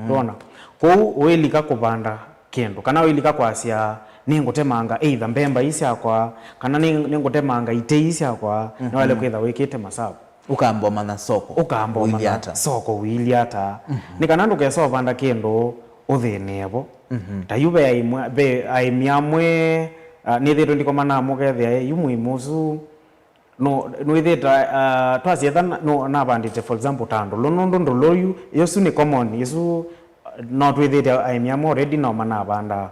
Ndwona? Kwoou ũilika kũvanda kĩndũ, kana ũilika kwasya, "Nĩngũtemanga either mbemba ii syakwa, kana nĩ-, nĩngũtemanga itĩ ii syakwa," nĩwaĩle kwĩtha wĩkĩte masavu. Ũkamba ũmanya soko ũkamba ũilyĩ ũmanya ata. Soko ũilyĩ ata. Nĩ kana ndũkesa ũvanda kĩndũ ũthĩnĩe vo. Ta yu ve aĩmwe-, ve aĩmi amwe, ah, nĩthĩtwe ndikoma namo, ũkethĩa, "Ĩ, yu mũĩmi ũsu." No, nĩwĩthĩte, uh, twasya etha na-, no, navandĩte, for example, ta ndũlũ, nũndũ ndũlũ yu, ĩsu nĩ common, ĩsu, uh, no twĩthĩte aĩmi amwe already no manavandaa.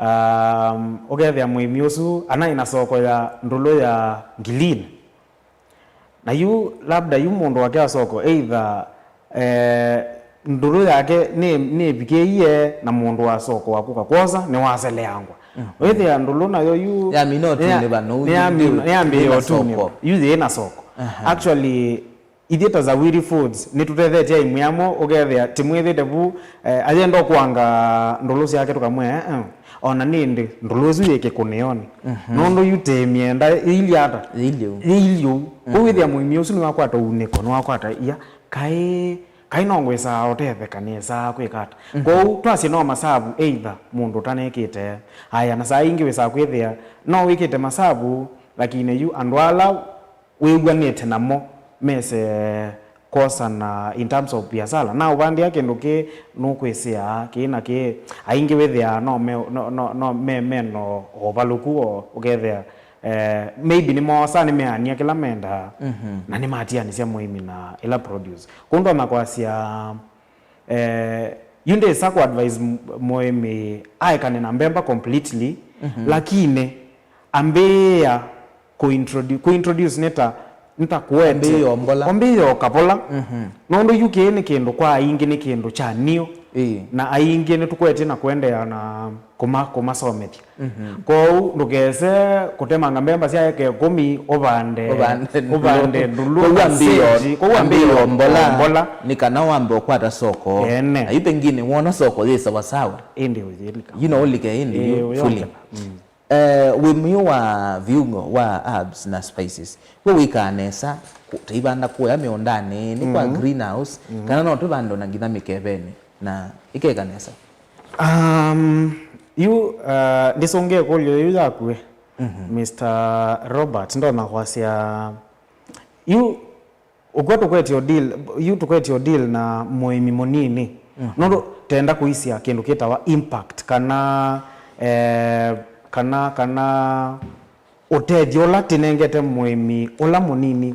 Um, ũkethĩa mũĩmi ũsu anaĩ na soko ya ndũlũ ya ngilini. Na yu, labda yu mũndũ wake wa soko, either eh, ndũlũ yake nĩ, nĩvikĩie na mũndũ wa soko wa kũka kwosa nĩwaseleangwa. Wĩthĩa ndũlũ nayo yu yamina ũtũnĩ vano, nĩyami-, nĩyambĩĩe ũtũnĩ soko. Yu yĩ na soko. Actually, ithyĩ ta Zawiri Foods nĩtũtethetye aĩmi amwe, ũkethĩa tĩmwĩthĩte vu, eh, ayenda ũkwanga ndũlũ syake tũkamwĩa, eh, eh, ona nĩndĩ ndũlũ ĩsu yĩ kĩkũnĩonĩ. Nũndũ yu tĩ mĩenda yĩilyĩ ata? Yĩilyĩ ũu. Yĩilyĩ ũu. Ũu wĩthĩa mũĩmi ũsu nĩwakwata ũunĩko, nĩwakwata ia, kaĩ Kaĩ no ngwĩsaa ũtetheka nĩsaa kwĩka ata? Kwoou twasye no masavu either mũndũ ũtanekĩte aya, na saa ingĩ wĩsaa kwĩthĩa no wĩkĩte masavu, lakini yu andũ ala wĩw'anĩte namo mese kwosana in terms of biasala. Na ũvandĩa kĩndũ kĩ nũkwĩsĩa kĩ na kĩ, aingĩ wĩthĩaa no me, no, no, no me, me no ũvalũku o ũkethĩa eh, maybe nĩmoosa, nĩmeania kĩla mendaa, na nĩmatianĩsya mũĩmi na ĩla produce. Kũu ndonya kwasya, eh, yu ndĩsa kũ advise m-, mũĩmi aekane na mbemba completely, lakini ambĩĩa Kũintrodu- kũintroduce nĩ ta nĩ ta kũete- Ambĩĩo mbola. Ambĩĩo kavola. Nũndũ yu kĩĩ nĩ kĩndũ kwa aingĩ nĩ kĩndũ kya new. Ĩĩ. Na aingĩ nĩtũkwetye na kũendeea na kũma- kũmasomethya. Kwoou ndũkese kũtemanga mbemba sya eka ĩkũmi ũvande Ũvande ndũlũ. Ũvande ndũlũ. Kwoou ambĩĩo- Sage, kwoou ambĩĩo ambĩĩo mbola, mbola. Nĩ kana wambe ũkwata soko. Ene. Na yu pengine wona soko yĩ sawasawa. Ĩndĩ ũyĩlika. Yu no ũlike ĩndĩ. Ĩĩ, yu ũyongela. Fully. Eh, wĩmio wa viungo wa herbs na spices, we wĩkaa nesa kũ- ta ivanda kũya mĩũndanĩ, nĩ kwa greenhouse, kana no tũvande ona nginya mĩkevenĩ na ikeka nesa? Um, yu uh, ndisũngĩe kũlyo yu yaku, Mister Robert, ndonya kwasya yu Ũkw'a tũkwetye deal, yu tũkwetye deal na mũĩmi mũnini. Nũndũ tenda kũisya kĩndũ kĩtawa impact kana, eh, kana, kana ũtethyo ũla tĩnengete mũĩmi ũla mũnini.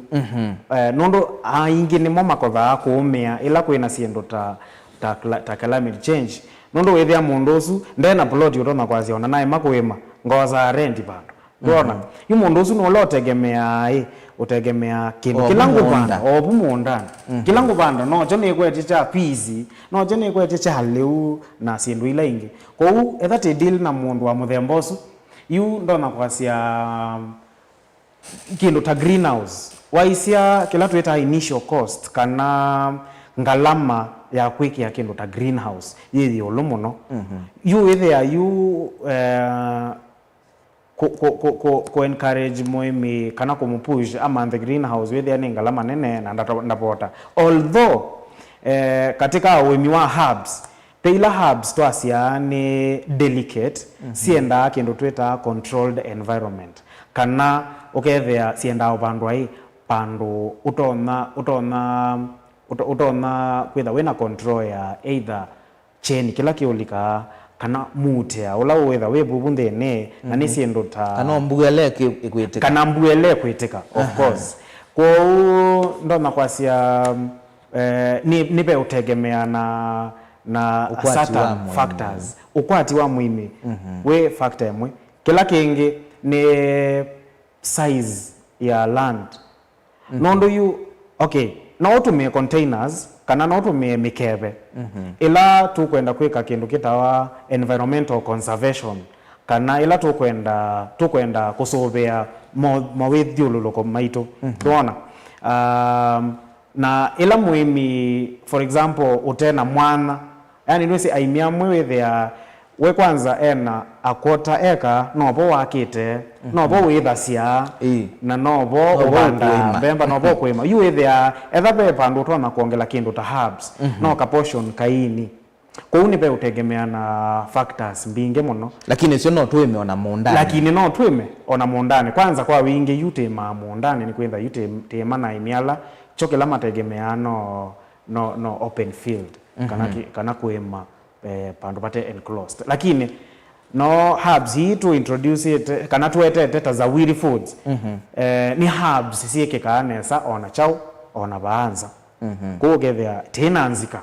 Eh, nũndũ aingĩ nĩmo makothaa kũũmĩa ĩla kwĩna syĩndũ ta, ta, cla- ta climate change. Nũndũ wĩthĩa mũndũ ũsu ndena plot ũtonya kwasya ona naema kũĩma, ngosaa rent vandũ. Ndwona? Yu mũndũ ũsu nũla ũtegemeaa ĩ, ũtegemeaa kĩndũ kĩla ngũvanda, ovu mũũndanĩ. Kĩla ngũvanda, nokyo nĩkwetye kya peas, nokyo nĩkwetye kya lĩu na syĩndũ ila ingĩ. Kwoou, etha tĩ deal na mũndũ wa mũthemba ũsu, yu ndonya kwasya kĩndũ ta greenhouse. Waisya kĩla twĩtaa initial cost, kana ngalama ya kwĩkĩa kĩndũ ta greenhouse, yĩ ĩũlũ mũno. Yu wĩthĩa yu, eh, kũ, kũ, kũ, kũ, kũ encourage mũĩmi kana kũmũpush amanthe greenhouse wĩthĩa nĩ ngalama nene na ndata- ndavota. Although, eh, katika ũĩmi wa herbs, ve ila herbs twasyaa nĩ delicate, syendaa kĩndũ twĩtaa controlled environment, kana ũkethĩa syendaa ũvandwa ĩ vandũ ũtonya, ũtonya, ũto- ũtonya kwĩtha wĩna control ya either kyeni kĩla kĩũlikaa, kana mutea ũla wĩtha wĩ vuvu nthĩnĩ, na nĩ syĩndũ ta kana mbua ĩla ĩkwĩtĩka. Kana mbua ĩla ĩkwĩtĩka, of course. Kwoou ndonya kwasya, eh, nĩ, nĩ ve ũtegemea na, na a certain factors. Ũkwati wa mũĩmi wĩ factor ĩmwe. Kĩla kĩngĩ nĩ size ya land. Nũndũ yu, okay, no ũtũmĩe containers, kana no ũtũmĩe mĩkeve. Ĩla tũkwenda kwĩka kĩndũ kĩtawa environmental conservation, kana ĩla tũkwenda, tũkwenda kũsũvĩa mo- mawĩthyũlũlũko maitũ. Ndwona? Um, na ĩla mũĩmi, for example, ũte na mwanya, yani, nĩwĩsĩ aĩmi amwe wĩthĩaa we kwanza ena a quarter acre, novo wakĩte, novo wĩthasya, na novo ũvandaa mbemba, novo ũkũĩma. Yu wĩthĩaa etha ve vandũ ũtonya kwongela kĩndũ ta herbs, no ka portion kaini. Kwoou nĩ ve ũtegemea na factors mbingĩ mũno. Lakini syo no tũĩme ona mũũndanĩ. Lakini no tũĩme ona mũũndanĩ. Kwanza kwa wingĩ yu tĩĩmaa mũũndanĩ, nĩ kwĩtha yu tĩ- tĩĩma na aĩmi ala kyo kĩla mategemeaa no, no, no open field, kana ki- kana kũĩma eh, pandũ vate enclosed. Lakini no herbs ii tũ introducĩte kana tũetete ta Zawiri Foods, eh, nĩ herbs syĩkĩkaa nesa ona kyaũ, ona vaa nza. Kwoou ũkethĩa tĩ na nzika,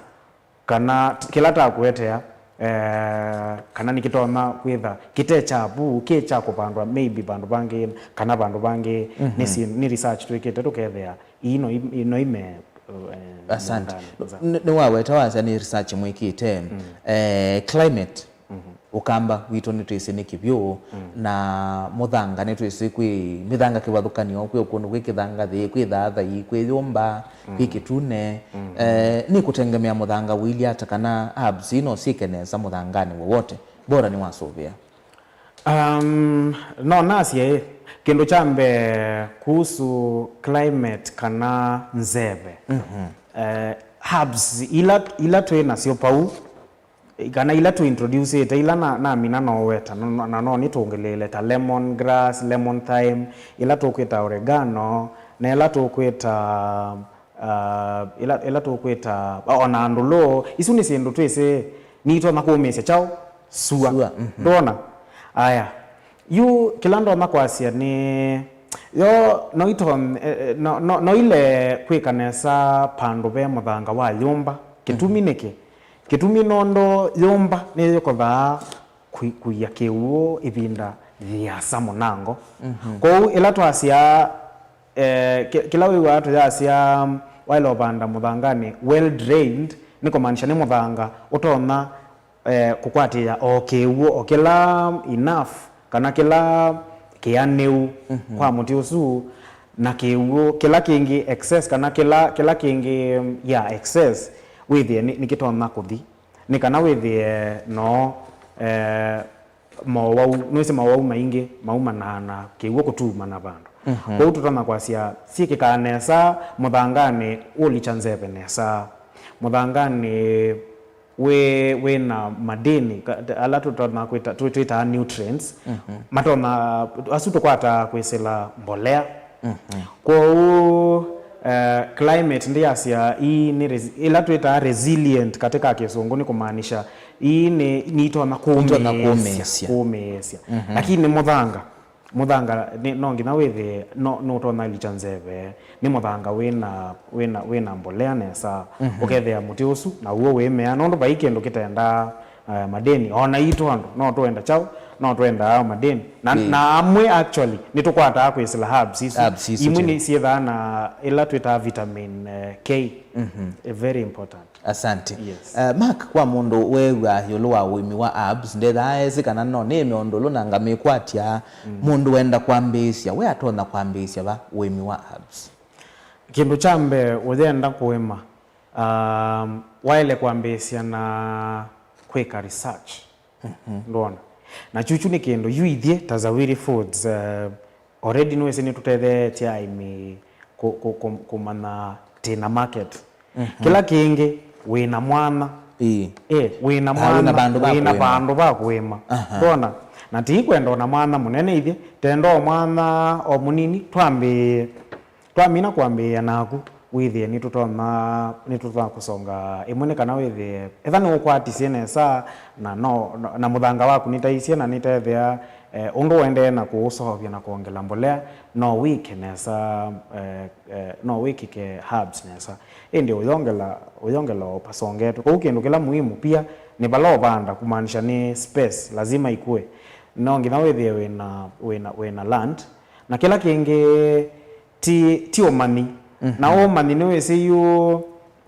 kana t- kĩla takũetea, eh, kana nĩkĩtonya kwĩtha kĩte kya vu, kĩ kya kũvandwa maybe vandũ vangĩ, kana vandũ vangĩ nĩ si- nĩ research twĩkĩte tũkethĩa ii no i- no ime, eh, Asante. Mũũndanĩ. Nĩ- nĩwaweta wasya nĩ research mwĩkĩte. Eh, climate, Ũkamba witũ nĩtwĩsĩ nĩ kĩvyũ, na mũthanga nĩtwĩsĩ kwĩ mĩthanga kĩvathũkanyo, kwĩ kũndũ kwĩ kĩthangathĩ, kwĩ thaathai, kwĩ yũmba, kwĩ kĩtune. Eh, nĩ kũtengemea mũthanga ũilye ata kana herbs ino syĩke nesa mũthanganĩ wowote, bora nĩwasũvĩa? Um, no nasye ĩ, kĩndũ kya mbee kuhusu climate kana nzeve. Eh, herbs ila, ila twĩ nasyo pau, kana ila tũ introducĩte, ila na, namina no weta, na, na, na no nĩtũngĩlĩĩle ta lemon grass, lemon thyme, ila tũkwĩta oregano, na ila tũkwĩta, ah, ila, ila tũkwĩta, o na ndũlũ. Isu nĩ syĩndũ twĩsĩ nitonya kũmĩĩsya kyaũ? Sua. Sua, mhm. Ndwona? Aya. Yu kĩla ndonya kwasya nĩ, yo no ito-, eh, eh, no, no, no ile kwĩka nesa pandũ ve mũthanga wa yũmba. Kĩtumi nĩkĩ? Kĩtumi nũndũ yũmba nĩyĩkothaa kũi-, kũia kĩw'ũ ĩvinda yĩasa mũnango. Mhm. Kwoou ĩla twasya, eh, kĩ- kĩla wĩw'aa tũyasya waĩle ũvanda mũthanganĩ well drained, nĩ kũmaanisha nĩ mũthanga ũtonya, eh, kũkwatĩĩa o kĩw'ũ o kĩla enough kana kĩla kĩanĩu, mhm, kwa mũtĩ ũsu, na kĩw'ũ kĩla kĩngĩ excess kana kĩla, kĩla kĩngĩ, ya excess, wĩthĩe nĩ, nĩkĩtonya kũthi. Nĩ kana wĩthĩe no, eh, mowau, nĩwĩsĩ mowau maingĩ maumanaa na kĩw'ũ kũtumana vandũ. Mhm. Kwoou tũtonya kwasya syĩkĩkaa nesa mũthanganĩ ũlikya nzeve nesa. Mũthanganĩ wĩ, wĩ na madini, ka- ala tũtonya kwĩta, twĩ- twĩtaa nutrients, mhm, matonya, asu tũkwataa kwĩsĩla mbolea. Mhm. Kwoou, eh, climate ndĩyasya ii nĩ res- ĩla twĩtaa resilient katika Kĩsũngũ, nĩ kũmaanisha ii nĩ, nĩitonya kũmĩĩsya, kũmĩĩsya. Mhm. Lakini mũthanga, mũthanga nĩ, no nginya wĩthĩe no, nũtonya likya nzeve, nĩ mũthanga wĩna, wĩna, wĩna mbolea nesa, mhm, ũkethĩa mũtĩ ũsu naw'o wĩmea, nũndũ vai kĩndũ kĩtendaa, eh, madini. Ona itũ andũ no twenda kyaũ, no twendaa madini. Na, ĩĩ, na amwe actually nĩtũkwataa kwĩsĩla herbs isu. Herbs isu imwe tene. Nĩsyĩthaa na ĩla twĩtaa vitamin, eh, K. Mhm. Eh, very important. Asante. Yes. Eh, Mark, kwa mũndũ weew'a ĩũlũ wa ũĩmi wa herbs, ndethaa esĩ kana no nĩĩme ũndũ ũlũ na ngamĩkwatya, mm, mũndũ wenda kwambĩĩsya, we atonya kwambĩĩsya va ũĩmi wa herbs? Kĩndũ kya mbee ũyenda kũĩma, um, waĩle kwambĩĩsya na kwĩka research. Mhm. Ndwona? Na kyuchu nĩ kĩndũ yu ithyĩ ta Zawiri Foods, eh, already nĩwĩsĩ nĩtũtetheetye aĩmi kũ- kũ- kũ- kũmanya twĩna market. Mhm. Kĩla kĩngĩ, wĩna mwanya. Ĩĩ. Eh, wĩna, ah, wĩna mwanya, vandũ va wĩna kũĩma. Vandũ va kũĩma. Aha. Ndwona? Na ti kwenda ona mwanya mũnene ithyĩ, tenda o mwanya o mũnini, twambĩĩe. Twamina kwambĩĩa naku, wĩthĩe nĩtũtonya, nĩtũtonya kũsonga ĩmwe, nĩ kana wĩthĩe etha nĩũkwatisye nesa na, no, na mũthanga waku nĩtaisye na nĩtethĩa, eh, ũndũ ũendee na kũũseũvya na kwongela mbolea, no wĩke nesa, eh, eh, no wĩkĩke herbs nesa. Ĩndĩ ũyongela, ũyongela o pasongetwe. Kwoou kĩndũ kĩla muhimu pia nĩ vala ũvanda, kumaanisha nĩ space, lazima ikuwe. No nginya wĩthĩe wĩna, wĩna, wĩna land. Na kĩla kĩngĩ, ti, ti ũmanyi. Mhm. Na ũmanyi nĩwĩsĩ yu,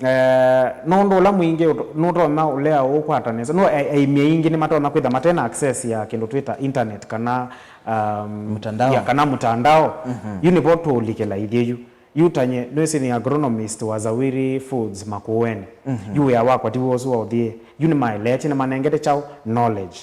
eh, nũndũ ũla mwingĩ ũto- nũtonya ũlea ũkwata nesa. No a- aĩmi aingĩ nĩmatonya kwĩtha mate na access ya kĩndũ twĩta internet kana, um, mũtandao. Ya, kana mũtandao. Mhm. Yu nĩvo tũũlikĩla ithyĩ yu. Yu tanye nĩwĩsĩ nĩ agronomist wa Zawiri Foods Makueni. Mhm. Yu wĩa wakwa ti w'o ũsu wa ũthiĩ. Yu nĩmaeleetye, nĩmanengete kyaũ knowledge.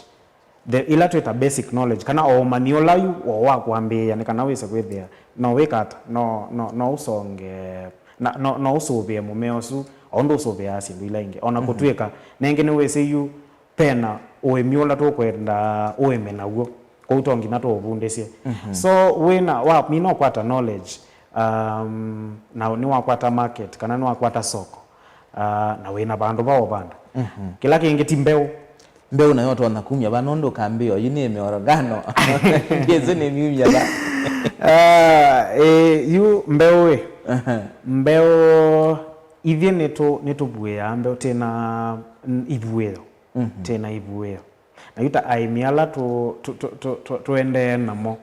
The, ila twĩta basic knowledge, kana o ũmanyi ũla yu o wa kwambĩĩa, nĩ kana wĩse kwĩthĩa no wĩka ata, no, no, no ũsonge, na, no, no ũsũvĩe mũmea ũsu o ũndũ ũsũvĩaa syĩndũ ila ingĩ. O na, mhm, kũtw'ĩka nengĩ nĩwĩsĩ yu vena ũĩmi ũla tũkwenda ũĩme naw'o, kwoou to nginya tũũvundĩsye. Mhm. So wĩna, wamina ũkwata knowledge, um, na nĩwakwata market, kana nĩwakwata soko, uh, na wĩna vandũ va ũvanda. Mhm. Kĩla kĩngĩ ti mbeũ. Mbeũ nayo ũtonya kumya va, nũndũ ũkambĩa oyu nĩ ĩme orogano? Ndiĩsĩ nĩ myumya va. Ah, eh, yu mbeũ ĩ. Aha. Mbeũ, ithyĩ nĩtũ- nĩtũvuĩaa mbeũ, twĩna, n- ivuĩo. Mhm. Twĩna ivuĩo. Na yu ta aĩmi ala tũ- tũ- tũ- tũ- tũ- tũendee namo,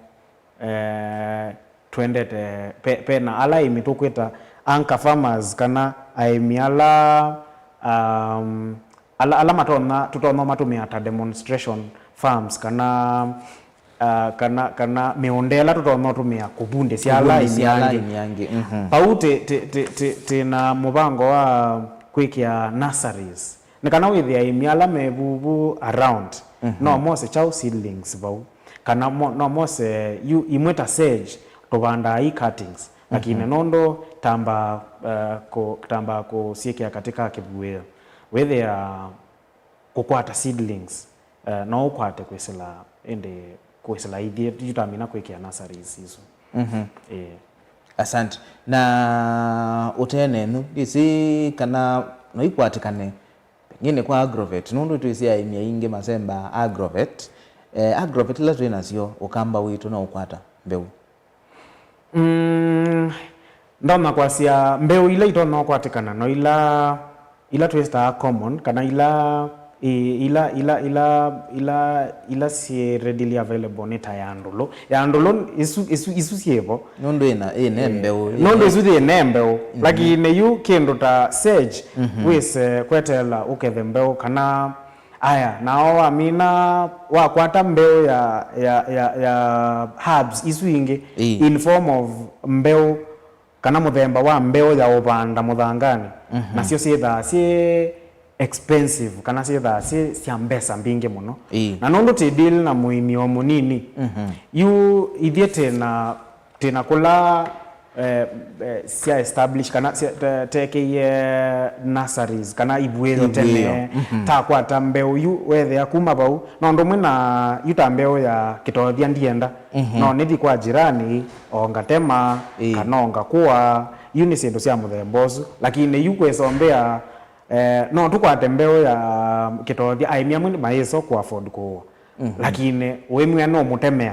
eh, twendete, pe- pena ala aĩmi tũkwĩta anchor farmers, kana aĩmi ala, um, ala, ala matonya, tũtonya matũmĩa ta demonstration farms, kana, uh, kana, kana mĩũnda ĩla tũtonya ũtũmĩa kũvundĩsya ala aĩmi angĩ. Kũvundĩsya ala aĩmi angĩ. Mhm. Vau tĩ- tĩ- tĩ- tĩ- tĩna mũvango wa kwĩkĩa nurseries. Nĩ kana wĩthĩe aĩmi ala me vuvu around, mhm, no mose kyaũ seedlings vau. Kana mo- no mose yu imwe ta sage, tũvandaa i cuttings. Lakini, mhm, nũndũ tamba, eh, kũ- tamba kũsyĩkĩa katika kĩvuĩo. Wĩthĩa kũkwata seedlings, eh, no ũkwate kwĩsĩla, ĩndĩ kwĩsĩla ithyĩ, yu twamina kwĩkĩa nurseries isu. Mhm. Ĩĩ. Asante. Na ũteenenu, ndĩsĩ kana no ikwatĩkane pengine kwa Agrovet, nũndũ twĩsĩ aĩmi aingĩ masembaa Agrovet. Eh, Agrovet ila twĩ nasyo, ũkamba witũ no ũkwata mbeũ? Mm, ndonya kwasya mbeũ ila itonya ũkwatĩkana no ila, ila twĩsitaa common, kana ila Ĩĩ, ila, ila, ila, ila, ila syĩ readily available nĩ ta ya ndũlũ. Ya ndũlũ, isu, isu, isu syĩvo. Nũndũ ĩna, ĩna mbeũ. Nũndũ isu yĩna mbeũ. Lakini yu kĩndũ ta sage, wĩse kweteela ũkethe mbeũ kana, aya, nao wamina, wakwata mbeũ ya, ya, ya, ya herbs isu ingĩ, in form of mbeũ, kana mũthemba wa mbeũ ya ũvanda mũthanganĩ, nasyo syĩthaa syĩ expensive, kana syĩthaa syĩ sya mbesa mbingĩ mũno. Na nũndũ tĩ deal na mũĩmi o mũnini, yu ithyĩ twĩna, twĩna kũla, eh, eh, sya establish kana sya, te- tekeie nurseries kana ivuĩyo tene, takwata mbeũ yu wethĩa kuma vau, no ũndũ ũmwe na yu ta mbeũ ya kĩtothya ndienda, no nĩthi kwa jirani, o ngatema, kana o ngakũa, yu nĩ syĩndũ sya mũthemba ũsu. Lakini yu kwĩsombea, eh, no tũkwate mbeũ ya kĩtothya, aĩmi amwe mayĩso kũ afford kũũa. Lakini ũĩmwĩa no mũtemea,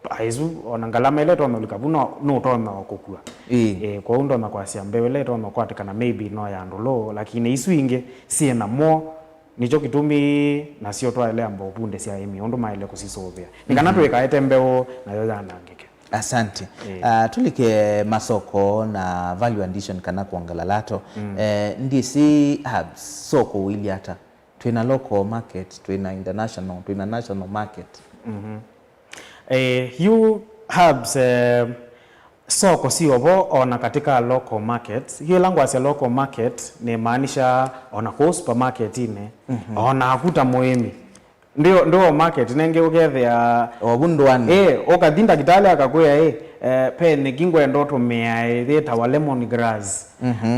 aisu ona ngalama ĩla ĩtonya ũlika vu no, nũtonya o kũkua. Eh, kwoou ndonya kwasya mbeũ ĩla ĩtonya ũkwatĩkana maybe no ya ndũlũ, lakini isu ingĩ syĩ na mo. Nĩkyo kĩtumi nasyo twaĩle amba ũvundĩsya aĩmi ũndũ maĩle kũsisũvĩa. Nĩ kana tũikaete mbeũ nayo yanangĩke. Asante. Ah, tũlike masoko na value addition kana kwongela lato. Eh, ndĩsĩ herbs, soko ũilye ata? Twĩna local market, twĩna international, twĩna national market. Eh, yu herbs, eh, soko syovo ona katika local market. Yu ĩla ngwasya local market, nĩmaanisha ona kũu supermarket-inĩ, ona aku ta mũĩmi. Ndio, ndio market nengĩ ũkethĩa ovu ndũanĩ. Eh, ũkathi ndakĩtalĩ akakwĩa, eh, eh, pe nĩki ngwenda ũtũmĩa, eh, yĩtawa lemon grass.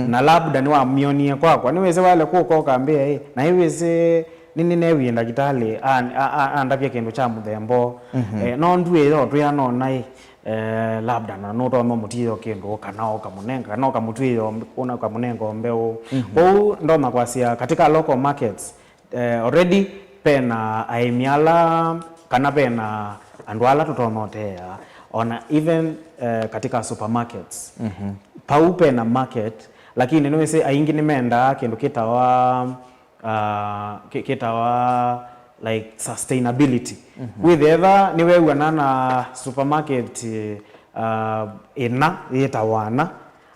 Na labda nĩwamyonie kwakwa. Nĩwĩsĩ waĩle kũka ũkambĩa, eh, na ĩwĩsĩ nĩnĩnewie ndakĩtalĩ a- a- a- andavya kĩndũ kya mũthemba ũũ. Eh, no nduĩ yo twĩa nona, eh, eh, labda na nũtonya mũtiĩo kĩndũ kana ũkamũnenga, kana ũkamũtwĩo, ũna ũkamũnenga o mbeũ. Kwoou ndonya kwasya katika local markets, eh, already pena aĩmi ala, kana pena andũ ala tũtonya ũteea, ona even, eh, katika supermarkets. Pau pena market, lakini nĩwĩsĩ aingĩ nĩmendaa kĩndũ kĩtawa, ah, kĩ- kĩtawa, like, sustainability. Wĩthĩetha nĩwew'ana na supermarket, ah, ĩna yĩtawa ana,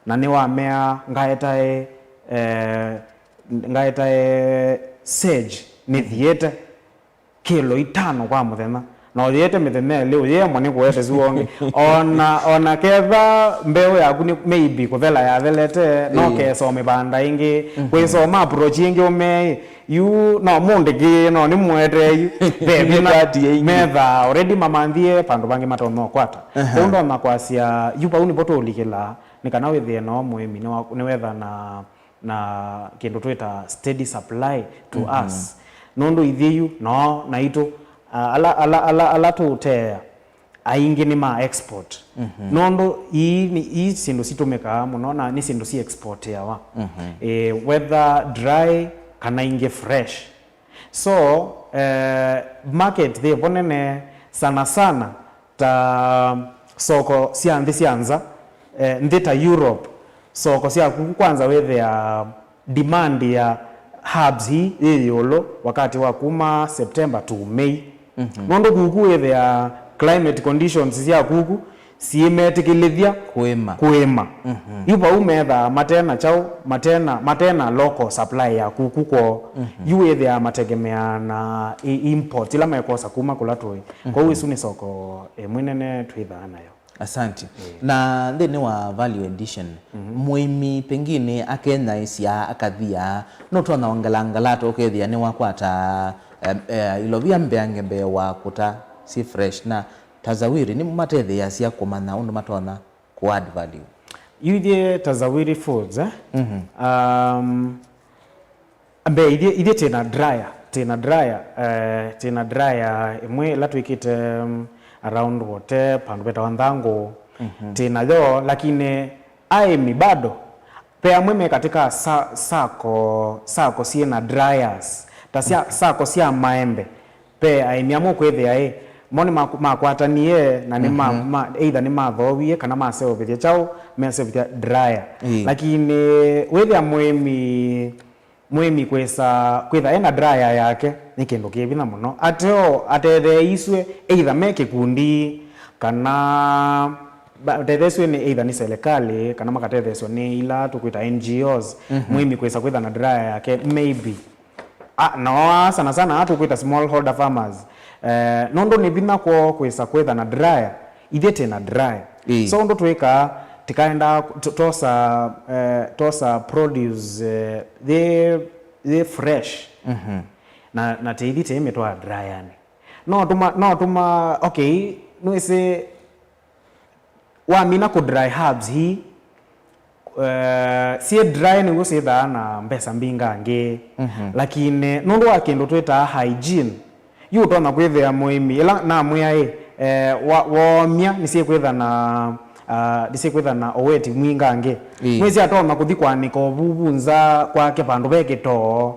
na nĩwamea ngaetae, eh, ngaetae sage nĩthiĩte kĩlo itano kwa mũthenya, na ũyĩete mĩthenya ĩlĩ ũyĩemwa nĩ kũete su wongĩ. Ona, ona ketha mbeũ yaku nĩ maybe kũthela yathelete, no kesa o mĩvanda ĩngĩ, kwĩsa o ma approach ĩngĩ ũmee, yu no mũndĩkĩĩe, no nĩmũetee yu. Ve vinya methaa already mamanthie vandũ vangĩ matonya ũkwata. Kũu ndonya kwasya yu vau nĩvo tũũlikĩla, nĩ kana wĩthĩe noo mũĩmi nĩwa- nĩwetha na na kĩndũ twĩta steady supply to us. Nũndũ ithyĩ yu, no, naitũ, ah, ala, ala, ala, ala tũũteea, aingĩ nĩ ma export. Nũndũ ii, nĩ- ii syĩndũ sitũmĩkaa mũno na nĩ syĩndũ si exportĩawa. Eh, whether dry kana ingĩ fresh. So, eh, market yĩvo nene sana sana ta soko sya nthĩ sya nza, eh, nthĩ ta Europe, soko sya kuku kwanza wĩthĩa demand ya herbs ii yĩ ĩũlũ wakati wa kuma September to May. Nũndũ kuku wĩthĩa climate conditions sya kuku siĩmetĩkĩlĩthya kũĩma. Kũĩma. Yu vau methaa matena kyaũ, matena, matena local supply ya kuku kwoo. Yu wĩthĩaa mategemeaa na i- import ila mekwosa kuma kũla tũĩ. Kwoou ĩsu nĩ soko ĩmwe nene twĩthaa nayo. Asante. Na nthĩnĩ wa value addition, mũĩmi pengine akenyaĩsya akathia, nũtonya ongelanga lato ũkethĩa nĩwakwata, em, eh, ilovia mbeange mbee wa kũta si fresh na Tazawiri nĩmatetheeasya kũmanya ũndũ matonya kũ add value. Yu ithyĩ Tazawiri Foods, eh? Um, mbee ithyĩ, ithyĩ twĩna dryer, twĩna dryer, eh, twĩna dryer ĩmwe ĩla twĩkĩte, um, around Wote, vandũ vetawa Nthangũ. Twĩnayo, lakini aĩmi bado, ve amwe me katika sa- sacco, sacco syĩna dryers, ta sya, sacco sya maembe. Ve aĩmi amwe ũkwĩthĩa ĩ, mo nĩ maku- makwatanie na nĩ ma- ma- either nĩmathoowie kana maseũvĩthya kyaũ, meseũvĩthya dryer. Ĩĩ. Lakini wĩthĩa mũĩmi mũĩmi kwĩsa kwĩtha ena dryer yake nĩ kĩndũ kĩ vinya mũno. Ateo atetheeisw'e either me kĩkundi kana ba- atetheesw'e nĩ either nĩ serikali kana makatetheesw'a nĩ ila tũkwĩta N G Os, mũĩmi kwĩsa kwĩtha na dryer yake maybe. Ah, no aa sana sana aa tũkwĩta small holder farmers. Eh, nũndũ nĩ vinya kwoo kwĩsa kwĩtha na dryer, ithyĩ twĩ na dryer. Ĩĩ. So ũndũ twĩkaa, tikaenda t- tosa, eh, tosa produce, eh, yĩ, yĩ fresh. Na, na tĩithi tĩimĩtwaa dryerni. No tũma, no tũma, okay, nĩwĩsĩ wamina kũ dry herbs hii, eh, syĩ dry nĩw'o syĩthaa na mbesa mbingangĩ. Lakini nũndũ wa kĩndũ twĩtaa hygiene, yu ũtonya kwĩthĩa mũĩmi, ĩla namwĩa ĩ, eh, wa- woomya nĩsyĩkwĩtha na, ah, nĩsyĩkwĩtha na ũweti mwingangĩ. Ĩĩ. Mwĩsĩ atonya kũthi kwanĩka ũvuvu nza kwake vandũ ve kĩtoo.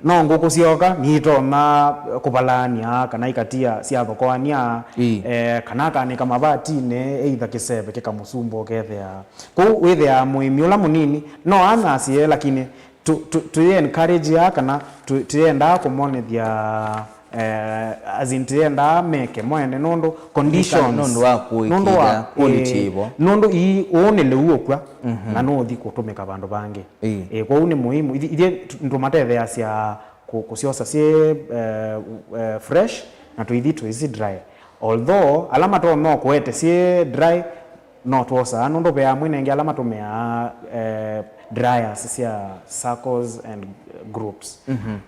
No ngũkũ syoka nitonya kũvalania kana ikatia syathokoania, Ĩĩ. eh, kana akanĩka mavatinĩ, either kĩseve kĩkamũsumba ũkethĩa. Kũu wĩthĩaa mũĩmi ũla mũnini no anasye, lakini tu- tu- tũyĩ encourage aa kana tu- tũyendaa kũmonethya, eh, as in tũyendaa meke mwene nũndũ conditions, nũndũ wa kũĩkĩĩthya quality eh, ĩvo. Nũndũ ii ũũ nĩ lĩu ũkw'a na nũũthi kũtũmĩka vandũ vangĩ. Ĩĩ. Eh, kwoou nĩ mũhimu ithi- ithyĩ tu- nĩtũmatetheeasya kũ- kũsyosa syĩ eh, eh, fresh na tũithi tũisi dry, although ala matonya kũete syĩ dry no twosaa nũndũ ve amwe nenge ala matũmĩaa eh, dryers sya circles and groups.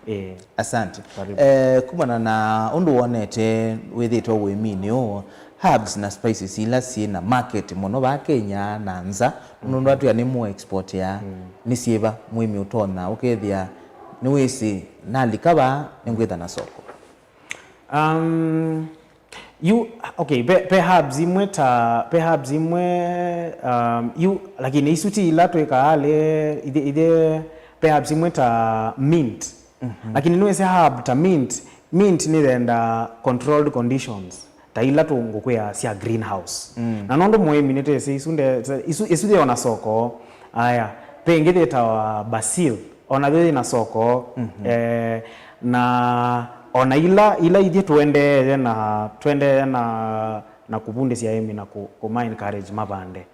Eh, Asante. Karibu. Eh, kumana na ũndũ wonete wĩthĩtwe ũĩminĩ ũũ, herbs na spices ila syĩ na market mũno vaa Kenya na nza, nũndũ atwĩa nĩ mũ export ya, nĩ syĩva mũĩmi ũtonya ũkethĩa nĩwĩsĩ nalika vaa nĩngwĩtha na soko? Um, yu, okay, pe, pe herbs imwe ta, pe herbs imwe, um, yu, lakini isu ti ila twĩkaa le, ithe, ithe, pe herbs imwe ta mint. Lakini nĩwĩsĩ herb ta mint, mint nĩyenda controlled conditions, ta ila tũngũkwĩa sya greenhouse. Na nũndũ mũĩmi nĩtwĩsĩ isu nde, isu, isu yĩ ona soko, aya, pe ĩngĩ yĩtawa basil, ona yĩ na soko, eh, na ona ila, ila ithyĩ tũendee na, tũendee na, na kũvundĩsya aĩmi na kũ, kũma encourage mavande.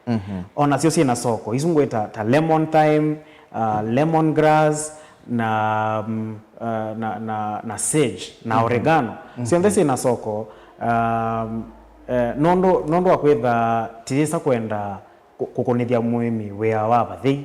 Ona syo syĩ na soko, isu ngwĩta ta lemon thyme, uh, lemon grass, na, mm, uh, na, na, na sage, na oregano. Syonthe syĩ na soko, um, eh, nũndũ, nũndũ wa kwĩtha tĩyĩsa kwenda kũ- kũkũnĩthya mũĩmi wĩa wa vathei.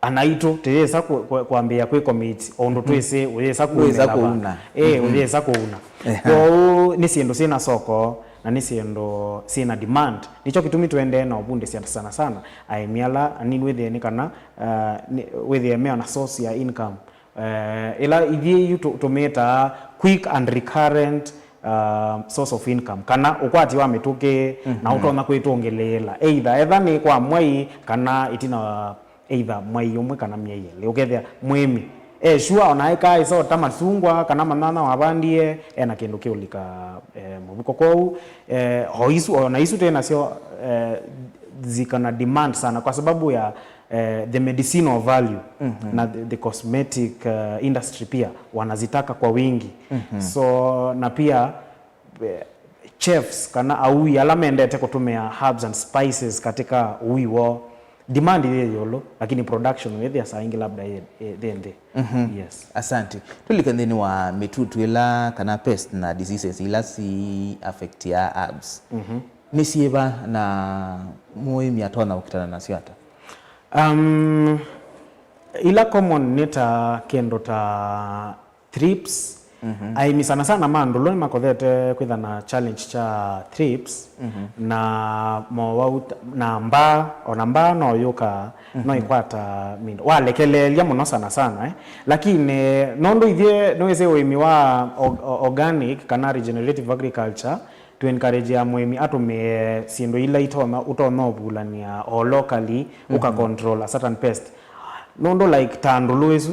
Anaitũ tĩyĩsa kũ- kũ- kwambĩĩa kwĩ commit o ũndũ twĩsĩ ũyĩsa Ũyĩsa kũũna. Kũuna. Eh, ũyĩsa kũuna. Kwoou nĩ syĩndũ syĩ na soko na nĩ syĩndũ syĩ na demand. Nĩkyo kĩtumi tũendee na ũvundĩsya sana sana aĩmi ala anini wĩthĩe nĩ kana, uh, nĩ- wĩthĩe me ona source ya income. Eh, ĩla ithyĩ yu tũ- tũmĩtaa quick and recurrent, uh, source of income, kana ũkwati wa mĩtũkĩ na ũtonya kwĩtũngĩlĩĩla either etha nĩ kwa mwei kana ĩtina wa either mwei ũmwe kana myei ĩlĩ, ũkethĩa mũĩmi e sure ona aĩkaa ĩsota masungwa kana manyanya wavandie ena kĩndũ kĩũlika, eh, mũvuko. Kwoou, eh, o isu, ona isu twĩ nasyo, eh, zikana demand sana kwa sababu ya eh, the medicinal value na the, the cosmetic, eh, industry pia wanazitaka kwa wingi. So na pia, eh, chefs kana aui ala mendete kũtũmĩa herbs and spices katika ũui woo, demand yĩ ĩũlũ lakini production wĩthĩa saa ingĩ labda yĩ yĩ nthĩ. Yes. Asante. Tũlike nthĩnĩ wa mĩtutu ĩla kana pest na diseases ila si affectia herbs. Nĩ syĩva na mũĩmi atonya ũkitana nasyo ata? Um, ila common nĩ ta kĩndũ ta thrips. Aĩmi sana sana ma ndũlũ nĩmakothete kwĩtha na challenge kya thrips na mowau ta- na mbaa, ona mbaa no yũka no ĩkwata mindo walekeleelya mũno sana sana, eh. Lakini nũndũ ithyĩ nĩwĩsĩ ũĩmi wa or- or- organic kana regenerative agriculture, tũ encourage ya mũĩmi atũmĩe syĩndũ ila itonya ũtonya ũvulany'a o locally, ũka control a certain pest. Nũndũ like ta ndũlũ ĩsu,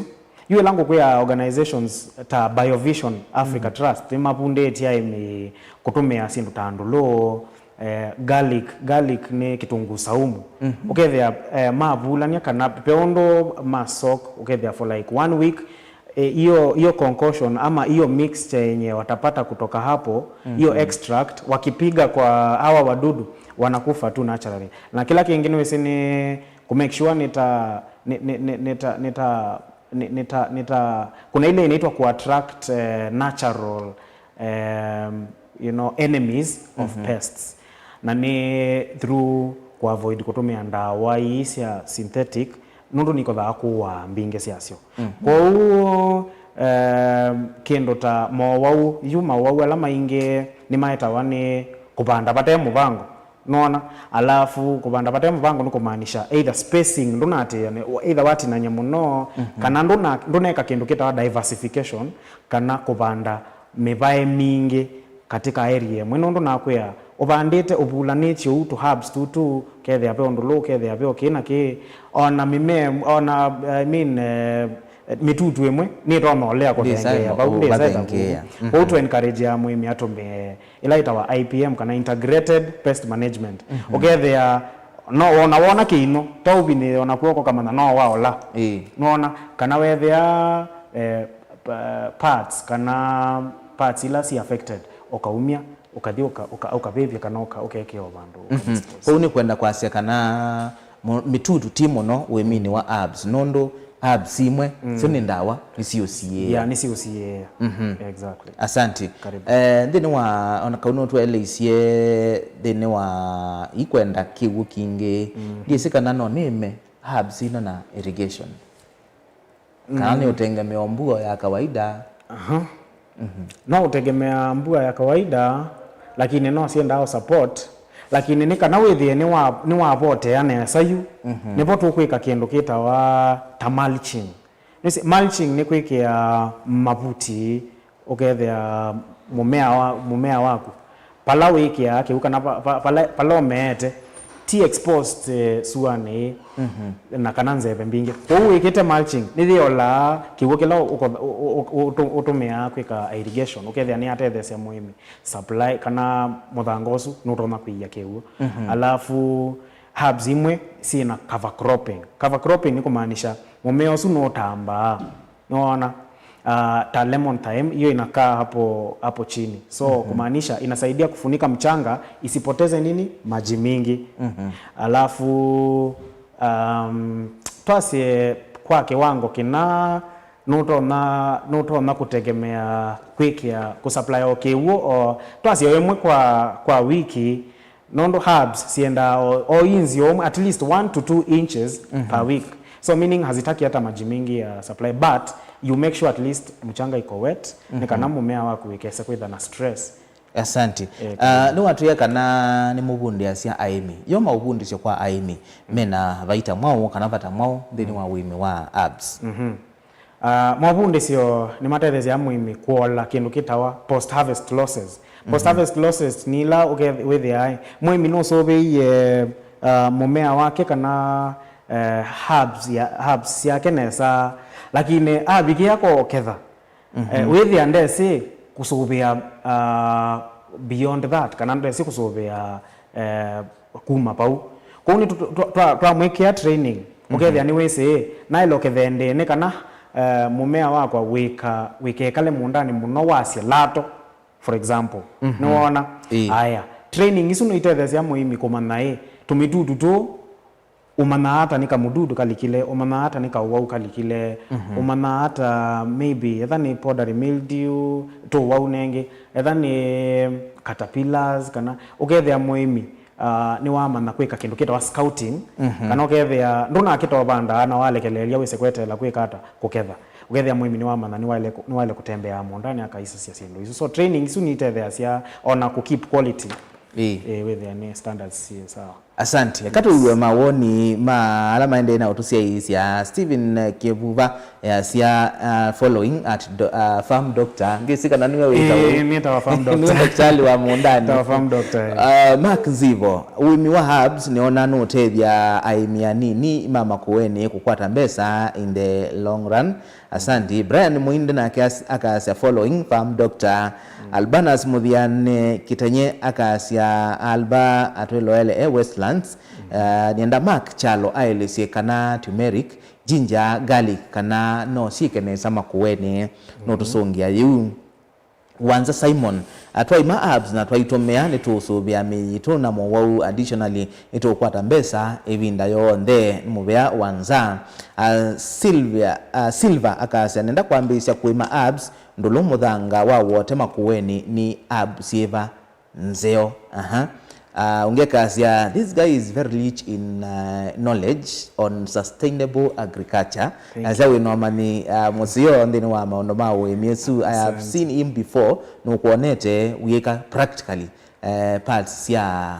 yu ĩla ngũkwĩa organizations ta Biovision Africa Trust nĩmavundĩtye aĩmi kũtũmĩa syĩndũ ta ndũlũ, eh, garlic, garlic nĩ kitunguu saumu. Mhm. Ũkethĩa, eh, mavulany'a kana pe ũndũ ma soak, ũkethĩa for like one week, eh, iyo, iyo concoction ama iyo mixture yenye watapata kutoka hapo, iyo, mhm, extract, wakipiga kwa hawa wadudu, wanakufa tu naturally. Na kĩla kĩngĩ nĩwĩsĩ nĩ ku make sure nĩta, nĩ, nĩ, nĩ, nĩta, nĩta, nĩ, nĩta, nĩta, kuna ile inaitwa ku attract, eh, natural, um, you know, enemies of, mhm, pests. Na nĩ through ku avoid kũtũmĩa ndawa ii sya synthetic, nũndũ nikothaa kũaa mbingĩ syasyo. Mhm. Kwoou, um, kĩndũ ta mowau, yu mowau ala maingĩ nĩmaetawa nĩ kũvanda vate mũvango. Nona, alafu kũvanda vate mũvango nĩ kũmaanisha either spacing ndũnatĩĩane, either watinany'a mũno, mhm, kana ndũna-, ndũneka kĩndũ kĩtawa diversification, kana kũvanda mĩvae mingĩ katika area ĩmwe. Nũndũ nakwĩa, ũvandĩte, ũvulanĩtye ũu tũ herbs tũtũ, kethĩa ve ũndũ lũ, kethĩa ve o kĩ na kĩ, ona mĩmea, ona, I mean, eh, mĩtutu ĩmwe nĩtonya ũlea kũthengeea ndĩsaĩtha vau, ndĩsaĩtha vau. Mhm. Kwoou tũ encourage ya mũĩmi atũmĩe ĩla ĩtawa I P M kana integrated pest management. Mhm. Ũkethĩa no wona, wona kĩinyũ, to ũvinĩe ona kw'oko ũkamanya no waola. Ĩĩ. Nona kana wethĩa, eh, pa-, parts kana parts ila si affected, ũkaumya, ũkathi ũka-, ũka-, ũkavĩvya kana ũka-, ũkekĩa o vandũ, mhm, ũkadispose. Kwoou nĩ kwenda kwasya kana Mo-, mĩtutu ti mũno ũĩminĩ wa herbs, nũndũ herbs imwe, mm, syo nĩ ndawa, nĩsiũsiĩĩa. Yeah, nĩsiũsiĩĩa. Mhm. Exactly. Asante. Karibu. Eh, nthĩnĩ wa, ona kau nũtũeleisye nthĩnĩ wa ikwenda kĩw'ũ kingĩ, mm, ndiĩsĩ kana no nĩme herbs ino na irrigation. Kana, mm, nĩ ũtengemeo mbua ya kawaida. Aha. Mhm. No ũtegemea mbua ya kawaida, lakini no siendaa support, lakini nĩ kana wĩthĩe nĩwa-, nĩwavotea nesa yu, mhm, nĩvo tũkwĩka kĩndũ kĩtawa ta mulching. Nĩsĩ, mulching nĩ kwĩkĩa mavuti, ũkethĩa mũmea wa, mũmea waku vala wĩkĩaa kĩw'ũ kana va-, va-, vala, vala ũmeete, ti exposed, eh, suanĩ, mhm, na kana nzeve mbingĩ. Kwoou wĩkĩte mulching, nĩyĩolaa kĩw'ũ kĩla ũko-, ũ-, ũ-, ũ-, ũtũ-, ũtũmĩaa kwĩka irrigation, ũkethĩa nĩyatetheesya mũĩmi supply, kana mũthanga ũsu nũtonya kũia kĩw'ũ. Mhm. Alafu, herbs imwe syĩ na cover cropping. Cover cropping nĩ kũmaanisha mũmea ũsu nũtambaa. Nĩwona? Ah, ta lemon thyme, hiyo inakaa hapo, hapo chini. So, mhm, kumaanisha inasaidia kufunika mchanga isipoteze nini? Maji mingi. Mhm. Alafu, um, twasye kwa kiwango kĩna nũtonya, nũtonya kũtegemea kwĩkĩa, kũsupply o kĩw'ũ, o twasye o ĩmwe kwa, kwa wiki, nũndũ herbs siendaa o, o inzi o ũmwe, at least one to two inches, mhm, per week. So meaning hazitaki hata maji mingi ya supply, but you make sure at least mchanga iko wet, nĩ kana, mhm, mũmea waku wĩkese kwĩtha na stress. Asante. Eh, ah, nĩwatwĩa kana nĩ mũvundĩasya aĩmi. Yo maũvundĩsyo kwa aĩmi, mena vaita mwaũ kana vata mwaũ nthĩnĩ wa ũĩmi wa herbs? Mhm. Ah, mavundĩsyo nĩmatetheesya mũĩmi kũola kĩndũ kĩtawa post harvest losses. Post harvest losses nĩ ila ũke-, wĩthĩaa mũĩmi nũsũvĩie, ah, mũmea wake kana, eh, herbs ya, herbs syake nesa, lakini avikĩa kũketha, eh, wĩthĩa ndesĩ kũsũvĩa, ah, beyond that, kana ndesĩ kũsũvĩa, eh, kuma vau. Kwoou nĩ tũ-, twa-, twa-, twamwĩkĩa training, ũkethĩa nĩwĩsĩ, naĩle ũkethe ndĩnĩ kana, eh, mũmea wakwa wĩka-, wĩkekale mũũndanĩ mũno wasye lato, for example. Nĩwona? Ĩĩ. Aya. Training isu nĩitetheesya mũĩmi kũmanya ĩ, tũmĩtutu tũũ, ũmanyaa ata nĩ kamũdudu kalikile, ũmanyaa ata nĩ kaũwau kalikile, ũmanyaa ata maybe etha nĩ powdery mildew, tũũwau nengĩ, etha nĩ caterpillars, kana ũkethĩa mũĩmi, ah, nĩwamanya kwĩka kĩndũ kĩtawa scouting, kana ũkethĩa ndũnakĩta ũvandaa na walekeleelya wĩse kweteela kwĩka ata kũketha. Ũkethĩa mũĩmi nĩwamanya nĩwaĩle kũ-, nĩwaĩle kũtembeaa mũũndanĩ akaisasya syĩndũ isu. So training isu nitetheeasya ona kũ keep quality. Ĩĩ. Ĩĩ, wĩthĩa nĩ standards syĩ sawa. Asante. Eka tũiw'e mawoni ma ala maendee na ũtũsyaĩĩsya. Stephen, eh, Kĩvuva, eh, asya, uh, following at do, uh, farm doctor. Ngĩsĩ kana nĩwe wĩtawa. Ĩĩ, nĩtawa farm doctor. Nĩ ndakĩtalĩ wa mũũndanĩ. Nĩtawa farm doctor, ĩĩ. Uh, Mark Nzivo, ũĩmi wa herbs nĩona nũũtethya aĩmi anini ma Makueni kũkwata mbesa in the long run. Asanti. Brian Muinde nake as- akasya following farm doctor. Albanus Muthiane Kitenye akasya Alba atwĩloele e Westlands. Uh, nĩenda Mark Kyalo aelesye kana turmeric, ginger, garlic kana no syĩke nesa Makueni. No tũsũngĩa yĩu. Wanza Simon, ah, twaima herbs na twaitũmĩa, nĩtũũsũvĩa mĩĩ yitũ na mowau. Additionally, nĩtũũkwata mbesa ĩvinda yonthe. Nĩ mũvea Wanza. Ah, Sylvia, ah, Silver akasya, nenda kwambĩĩsya kũĩma herbs, ndũlũ, mũthanga wa wote Makueni, nĩ herb syĩva nzeo? Aha. Ah, ũngĩ akasya, this guy is very rich in, uh, knowledge on sustainable agriculture. Thank you. Asya wĩ na ũmanyi, uh, mũseo nthĩnĩ wa maũndũ ma ũĩmi ũsu. I have seen him before, nũkwonete wĩka practically, uh, parts sya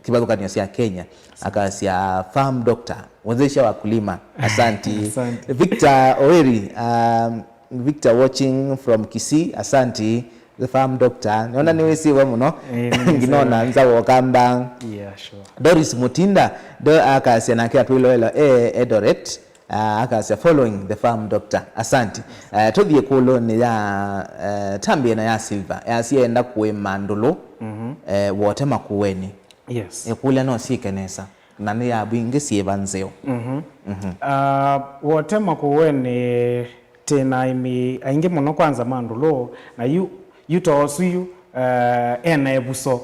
kĩvathũkany'o sya Kenya. Akasya farm doctor, wezesha wakulima. Asanti. Asante. Victor Oweri, um, Victor watching from Kisii, asanti. The farm doctor. Nĩona nĩwĩsĩwe mũno. Eh, nĩwĩsĩwe. Nginona nza wa Ũkamba. Yeah, sure. Doris Mutinda, do akasya nake atwĩloela e Eldoret. Ah, akasya following the farm doctor. Asanti. Eh, tũthiĩ kũlũnĩ ya, eh, tambĩe na ya Silver. Yasya enda kũĩma ndũlũ, eh, wote Makueni. Yes. Ĩkũlya no syĩke nesa. Na nĩ ya mbingĩ syĩva nzeo. Mhm. Mhm. Ah, wote Makueni twĩ na aĩmi aingĩ mũno kwanza ma ndũlũ, na yu, yu ta ũsu yu, eh, ena ĩvuso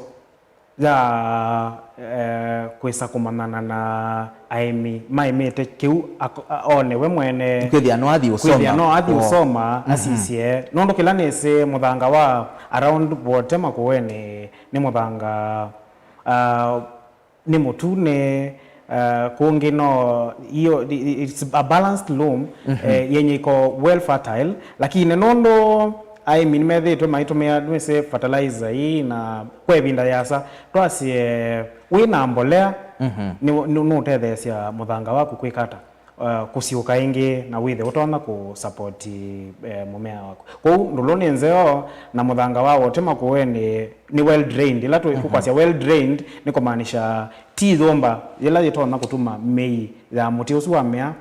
ya, eh, kwĩsa kũmanyana na aĩmi maĩmĩte kĩu ako- a- one we mwene. Kwĩthĩa no athi ũsoma. Kwĩthĩa no athi ũsoma, asisye. Nũndũ kĩla nĩsĩ mũthanga wa around wote Makueni nĩ mũthanga, ah, nĩ mũtune, uh, kũngĩ no, iyo, it's a balanced loam, eh, yenye iko well fertile, lakini nũndũ aĩmi nĩmethĩĩtwe maitũmĩa, nĩwĩsĩ, fertilizer ii na kwa ĩvinda yasa, twasye wĩ na mbolea, nĩ- nĩ- nũũtetheesya mũthanga waku kwĩka ata? Uh, kũsiũka ĩngĩ na wĩthe ũtonya kũ support, eh, mũmea waku. Kwoou ndũlũ nĩ nzeo na mũthanga wa wote Makueni nĩ well drained. Ĩla tũ- tũkwasya well drained nĩ kũmaanisha ti yũmba yĩla yĩtonya kũtuma mĩi ya mũtĩ ũsu wamea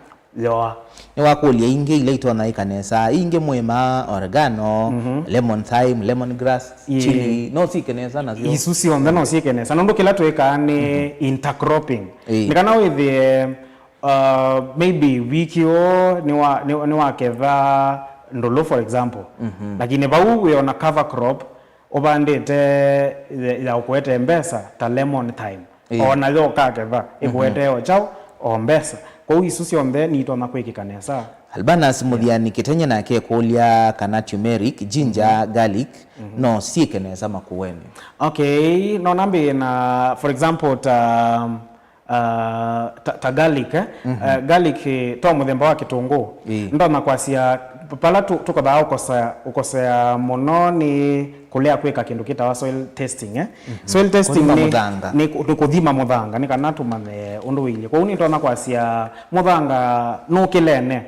yoa. Nĩwakũlya ingĩ ila itonya ĩka nesa. Ingĩ mwĩma oregano, lemon thyme, lemon grass, chili, no syĩke nesa nasyo? Isu syonthe no syĩke nesa. Nũndũ kĩla twĩkaa nĩ intercropping. Ĩĩ. Nĩ kana wĩthĩe Uh, maybe wiki ũũ nĩwa- nĩ- nĩwaketha ndũlũ, for example. Lakini vau wĩ ona cover crop ũvandĩte ya- ya ũkũete mbesa ta lemon thyme. Ĩĩ. Ona yo ũkaketha ĩkũetee o kyaũ, o mbesa. Kwoou isu syonthe nitonya kwĩkĩka nesa. Albanus Mũthiani Kĩtenye nake ekũlya kana turmeric, ginger, garlic no syĩke nesa Makueni. Okay, no nambĩĩe na, for example, ta uh, ta, ta garlic, eh? Uh, garlic, eh, to mũthemba wa kĩtũngũũ. Ĩĩ. Ndonya kwasya pala tũ- tũkothaa ũkosea, ũkosea mũno nĩ kũlea kwĩka kĩndũ kĩtawa soil testing, eh? Soil testing nĩ kũ- nĩ kũthima mũthanga nĩ kana tũmanye ũndũ wĩilyĩ. Kwoou nĩndonya kwasya mũthanga nũkĩlene.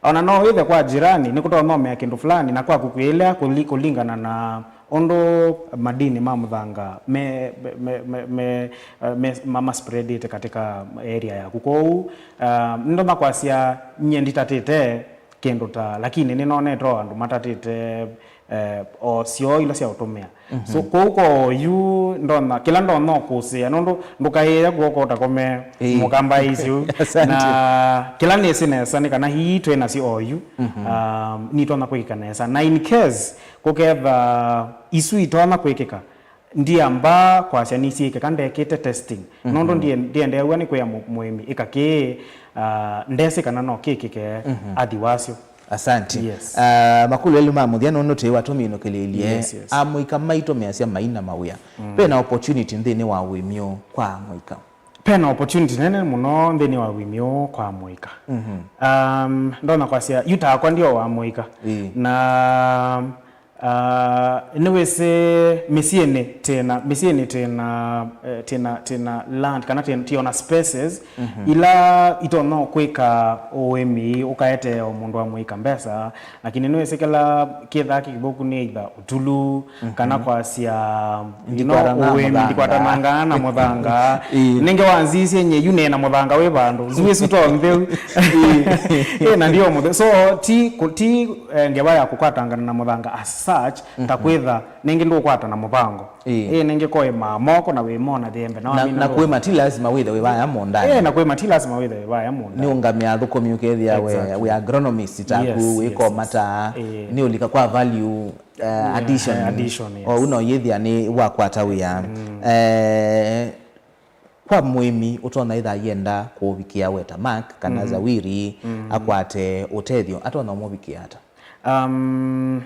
Ona no wĩthe kwa jirani nĩkũtonya ũmea kĩndũ fulani na kwaku kwĩlea kũli- kũlingana na ũndũ madini ma mũthanga me, me, me, me, me, eh, me, ma, ma spreadĩte katika area yaku. Kwoou, ah, nĩndonya kwasya nyie nditatĩte kĩndũ ta, lakini nĩnonete o andũ matatĩte, eh, o syoo ila sya ũtũmĩa. So kwoou kwa oyu ndonya, kĩla ndonya ũkũsĩa, nũndũ ndũkaĩĩa kw'oko ũtakome mũkamba isu. Asante. Na kĩla nĩsĩ nesa nĩ kana ii twĩ nasyo oyu, um, nitonya kwĩkĩka nesa. Na in case kũketha isu itonya kwĩkĩka, ndiamba kwasya nĩsyĩkĩka ndekĩte testing. Nũndũ ndie- ndiendeew'a nĩ kwĩa mũ- mũĩmi ĩka kĩĩ, ah, ndesĩ kana no kĩkĩke athi wasyo. Asante. Yes. Ah, makũlyo elĩ ma mũthya nũndũ tĩĩ wa tũminũkĩlĩlye. Yes, yes. Amũika maitũ measya maina mawĩa. Ve na opportunity nthĩnĩ wa ũĩmi ũũ kwa amũika? Ve na opportunity nene mũno nthĩnĩ wa ũĩmi ũũ kwa amũika. Um, ndonya kwasya yu takwa ndio wa amũika. Ĩĩ. Na Ah, nĩwĩsĩ mĩsyĩnĩ tĩna, mĩsyĩnĩ tĩna, eh, tĩna, tĩna land kana tĩna, tĩona spaces ila itonya kwĩka ũĩmi ũkaetee o mũndũ amũika mbesa, lakini nĩwĩsĩ kĩla kĩthaa kĩkĩthũku nĩ either ũtulu kana kwasya, you know, ũĩmi ndikwatanangana na mũthanga. Nĩnge wanzisye nye yu nena mũthanga wĩ vandũ zu ĩsu to ntheu. Ĩ, na ndio mũtheu. So ti, ti eh, ngewa ya kũkwatangana na mũthanga as such, ta kwĩtha nĩngĩ ndũkwata na mũvango. Ĩ, nĩngĩ koĩmaa moko na wĩmona thembe na na, wamina na ndũ- kwĩma ti lazima wĩthe wĩ vaya mũũndanĩ. Ĩ, na kwĩma ti lazima wĩthe wĩ vaya mũũndanĩ. Nĩũngamĩa athũkũmi ũkethĩa we, exactly, we agronomist taku, yes, wĩkoma ta, ĩ, nĩũlika kwa value, uh, addition. Eh, addition, yes. O ũno yĩthĩa nĩ wakwata wĩa. Eh, Kwa mũĩmi ũtonya ĩtha yenda kũvikĩa we ta Mark kana Zawiri akwate ũtethyo, atonya ũmũvikĩa ata? Um,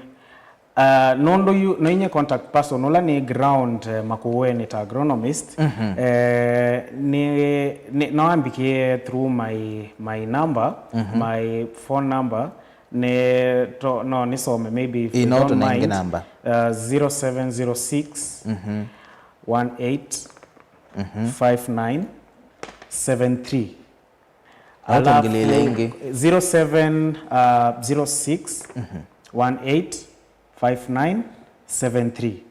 uh, nũndũ yu, no inye contact person ũla nĩ ground, eh, Makueni ta agronomist, eh, nĩ, nĩ, no ambikie through my, my number, my phone number, nĩ to, no nisome maybe if you don't mind. Ĩ, no tũnenge namba. Uh, zero seven zero six, one eight, five nine seven three. Alafu, atongeleele ĩngĩ. Zero seven, uh, zero six, one eight, five nine seven three.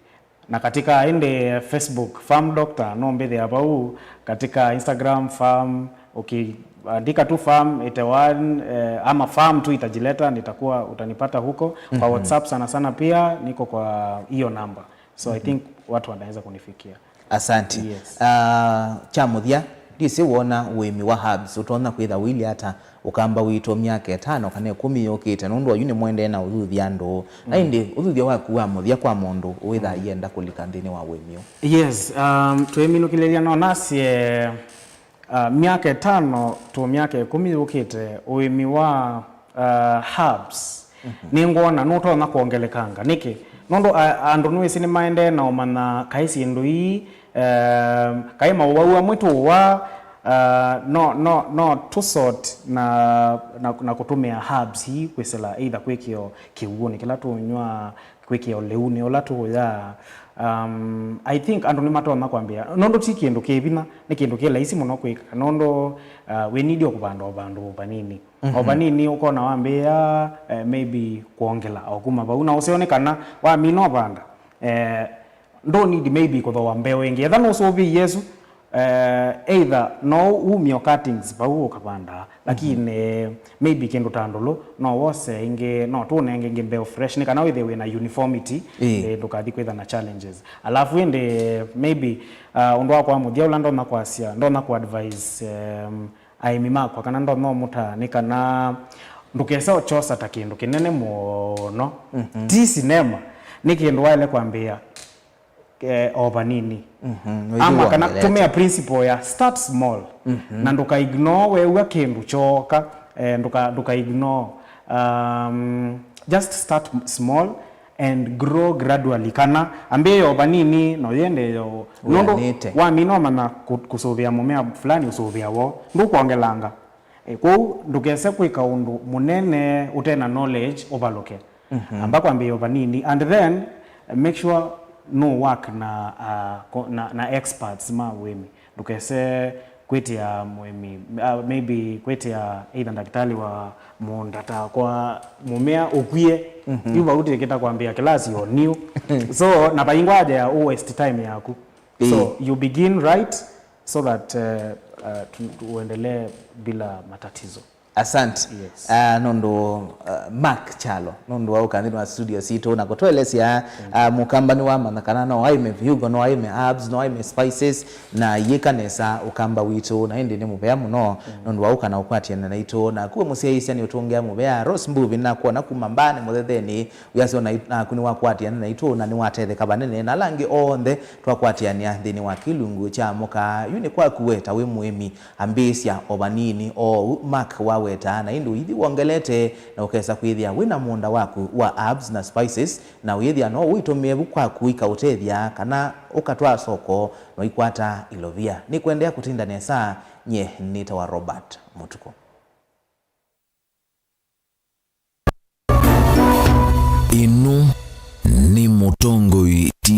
Na katika ĩndĩ Facebook, Farm Doctor, no mbĩthĩa vau, katika Instagram, farm, ukiandika tu farm eighty one, eh, ama farm tu itajileta, nitakuwa, utanipata huko. Kwa WhatsApp sana sana pia, niko kwa hiyo namba. So I think watu wanaweza kunifikia. Asante. Yes. Ah, kya mũthya, ndĩsĩ wona ũĩmi wa herbs ũtonya kwĩtha ũilyĩ ata ũkamba witũ myaka ĩtano kana ĩkũmi yũkĩte, nũndũ oyu nĩmũendee na ũthuthya andũ. Na ĩndĩ ũthuthya waku wa mũthya kwa mũndũ wĩtha ayenda kũlika nthĩnĩ wa ũĩmi ũũ? Yes, um, twĩminũkĩlĩlya no nasye, uh, myaka ĩtano to myaka ĩkũmi yũkĩte, ũĩmi wa, uh, herbs nĩngwona nũtonya kwongelekanga. Nĩkĩ? Nũndũ a-, andũ nĩwĩsĩ nĩmaendee na ũmanya kaĩ syĩndũ ii, em, kaĩ maũwau amwe tũũwa, uh, no, no, no tũsort na, na, na kũtũmĩa herbs ii kwĩsĩla either kwĩkĩa o kĩw'ũnĩ kĩla tũnyw'a, kwĩkĩa o lĩunĩ ũla tũũyaa. Um, I think andũ nĩmatonya kwambĩa, nũndũ ti kĩndũ kĩ vinya, nĩ kĩndũ kĩ laisi mũno kwĩka, nũndũ, uh, we need o kũvanda o vandũ vanini. O vanini ũkona wambĩĩa, eh, maybe kwongela o kuma vau. Na ũseo nĩ kana wamina ũvanda, eh, ndũ need maybe kũthooa mbeũ ĩngĩ. Etha nũsũvĩie ĩsu, eh, either no umie o cuttings vau ũkavanda, lakini, eh, maybe kĩndũ ta ndũlũ, no wose ĩngĩ, no tũnenge ĩngĩ mbeũ fresh, nĩ kana wĩthĩe wĩna uniformity, eh, ndũkathi kwĩtha na challenges. Alafu ĩndĩ, maybe, uh, ũndũ wakwa mũthya ũla ndonya kwasya, ndonya kũ advise, um, aĩmi makwa, kana ndonya ũmũtaa, nĩ kana ndũkese ũkyosa ta kĩndũ kĩnene mũno. Ti sinema, nĩ kĩndũ waĩle kwambĩĩa, eh, o vanini. Ama kana tũmĩa principle ya start small. Na ndũka ignore weew'a kĩndũ kyooka, eh, ndũka, ndũka ignore. Um, just start small and grow gradually, kana ambĩĩa o vanini na ũyĩendeea o, nũndũ wĩanĩte. Wamina ũmanya kũ-, kũsũvĩa mũmea fulani ũsũvĩa woo, ndũkwongelanga. E, kwoou ndũkese kwĩka ũndũ mũnene ũte na knowledge ũvalũke. Amba kwambĩĩa o vanini and then make sure no work na, uh, ko-, na, na experts ma ũĩmi. Ndũkese kwĩtĩa mũĩmi, uh, maybe kwĩtĩa either ndakĩtalĩ wa mũũnda ta kwa mũmea ũkwie, yu vau tĩkĩta kwambĩĩa kĩlasi o new. So, na vaingwa aja ya waste time yaku. So, you begin right so that, uh, uh, tu-, tu-, uendelee bila matatizo. Asante. Yes. Ah, nũndũ, ah, Mark Kyalo, nũndũ wa ũka nthĩnĩ wa studio sitũ na kũtũelesya, ah, mũkamba nĩwamanya kana no aĩme viungo, no aĩme herbs, no aĩme spices, na yĩka nesa ũkamba witũ, na ĩndĩ nĩ mũvea mũno nũndũ wa ũka na ũkwatĩana naitũ. Na kuwe mũsyaĩĩsya nĩ ũtũngĩa mũvea, Rose Mbuvi, nakwona kuma Mbani Mũthetheni, wĩasya na, naku nĩwakwatĩana naitũ na nĩwatetheka vanene na ala angĩ onthe twakwatĩanĩa nthĩnĩ wa kĩlungu kya mũka. Yu nĩ kwaku we ta wĩ mũĩmi. Ambĩĩsya o vanini, o ũu Mark waweta, na ĩndĩ ũithi wongelete, na ũkesa kwĩthĩa wĩ na mũũnda waku wa herbs na spices, na ũyĩthĩa no ũitũmĩe vu kwaku ikaũtethya, kana ũkatwaa soko na ũikwata ilovia. Nĩkwendea kũtinda nesa, nye nĩtawa Robert Mũtuku. Ĩno mũtongoi ti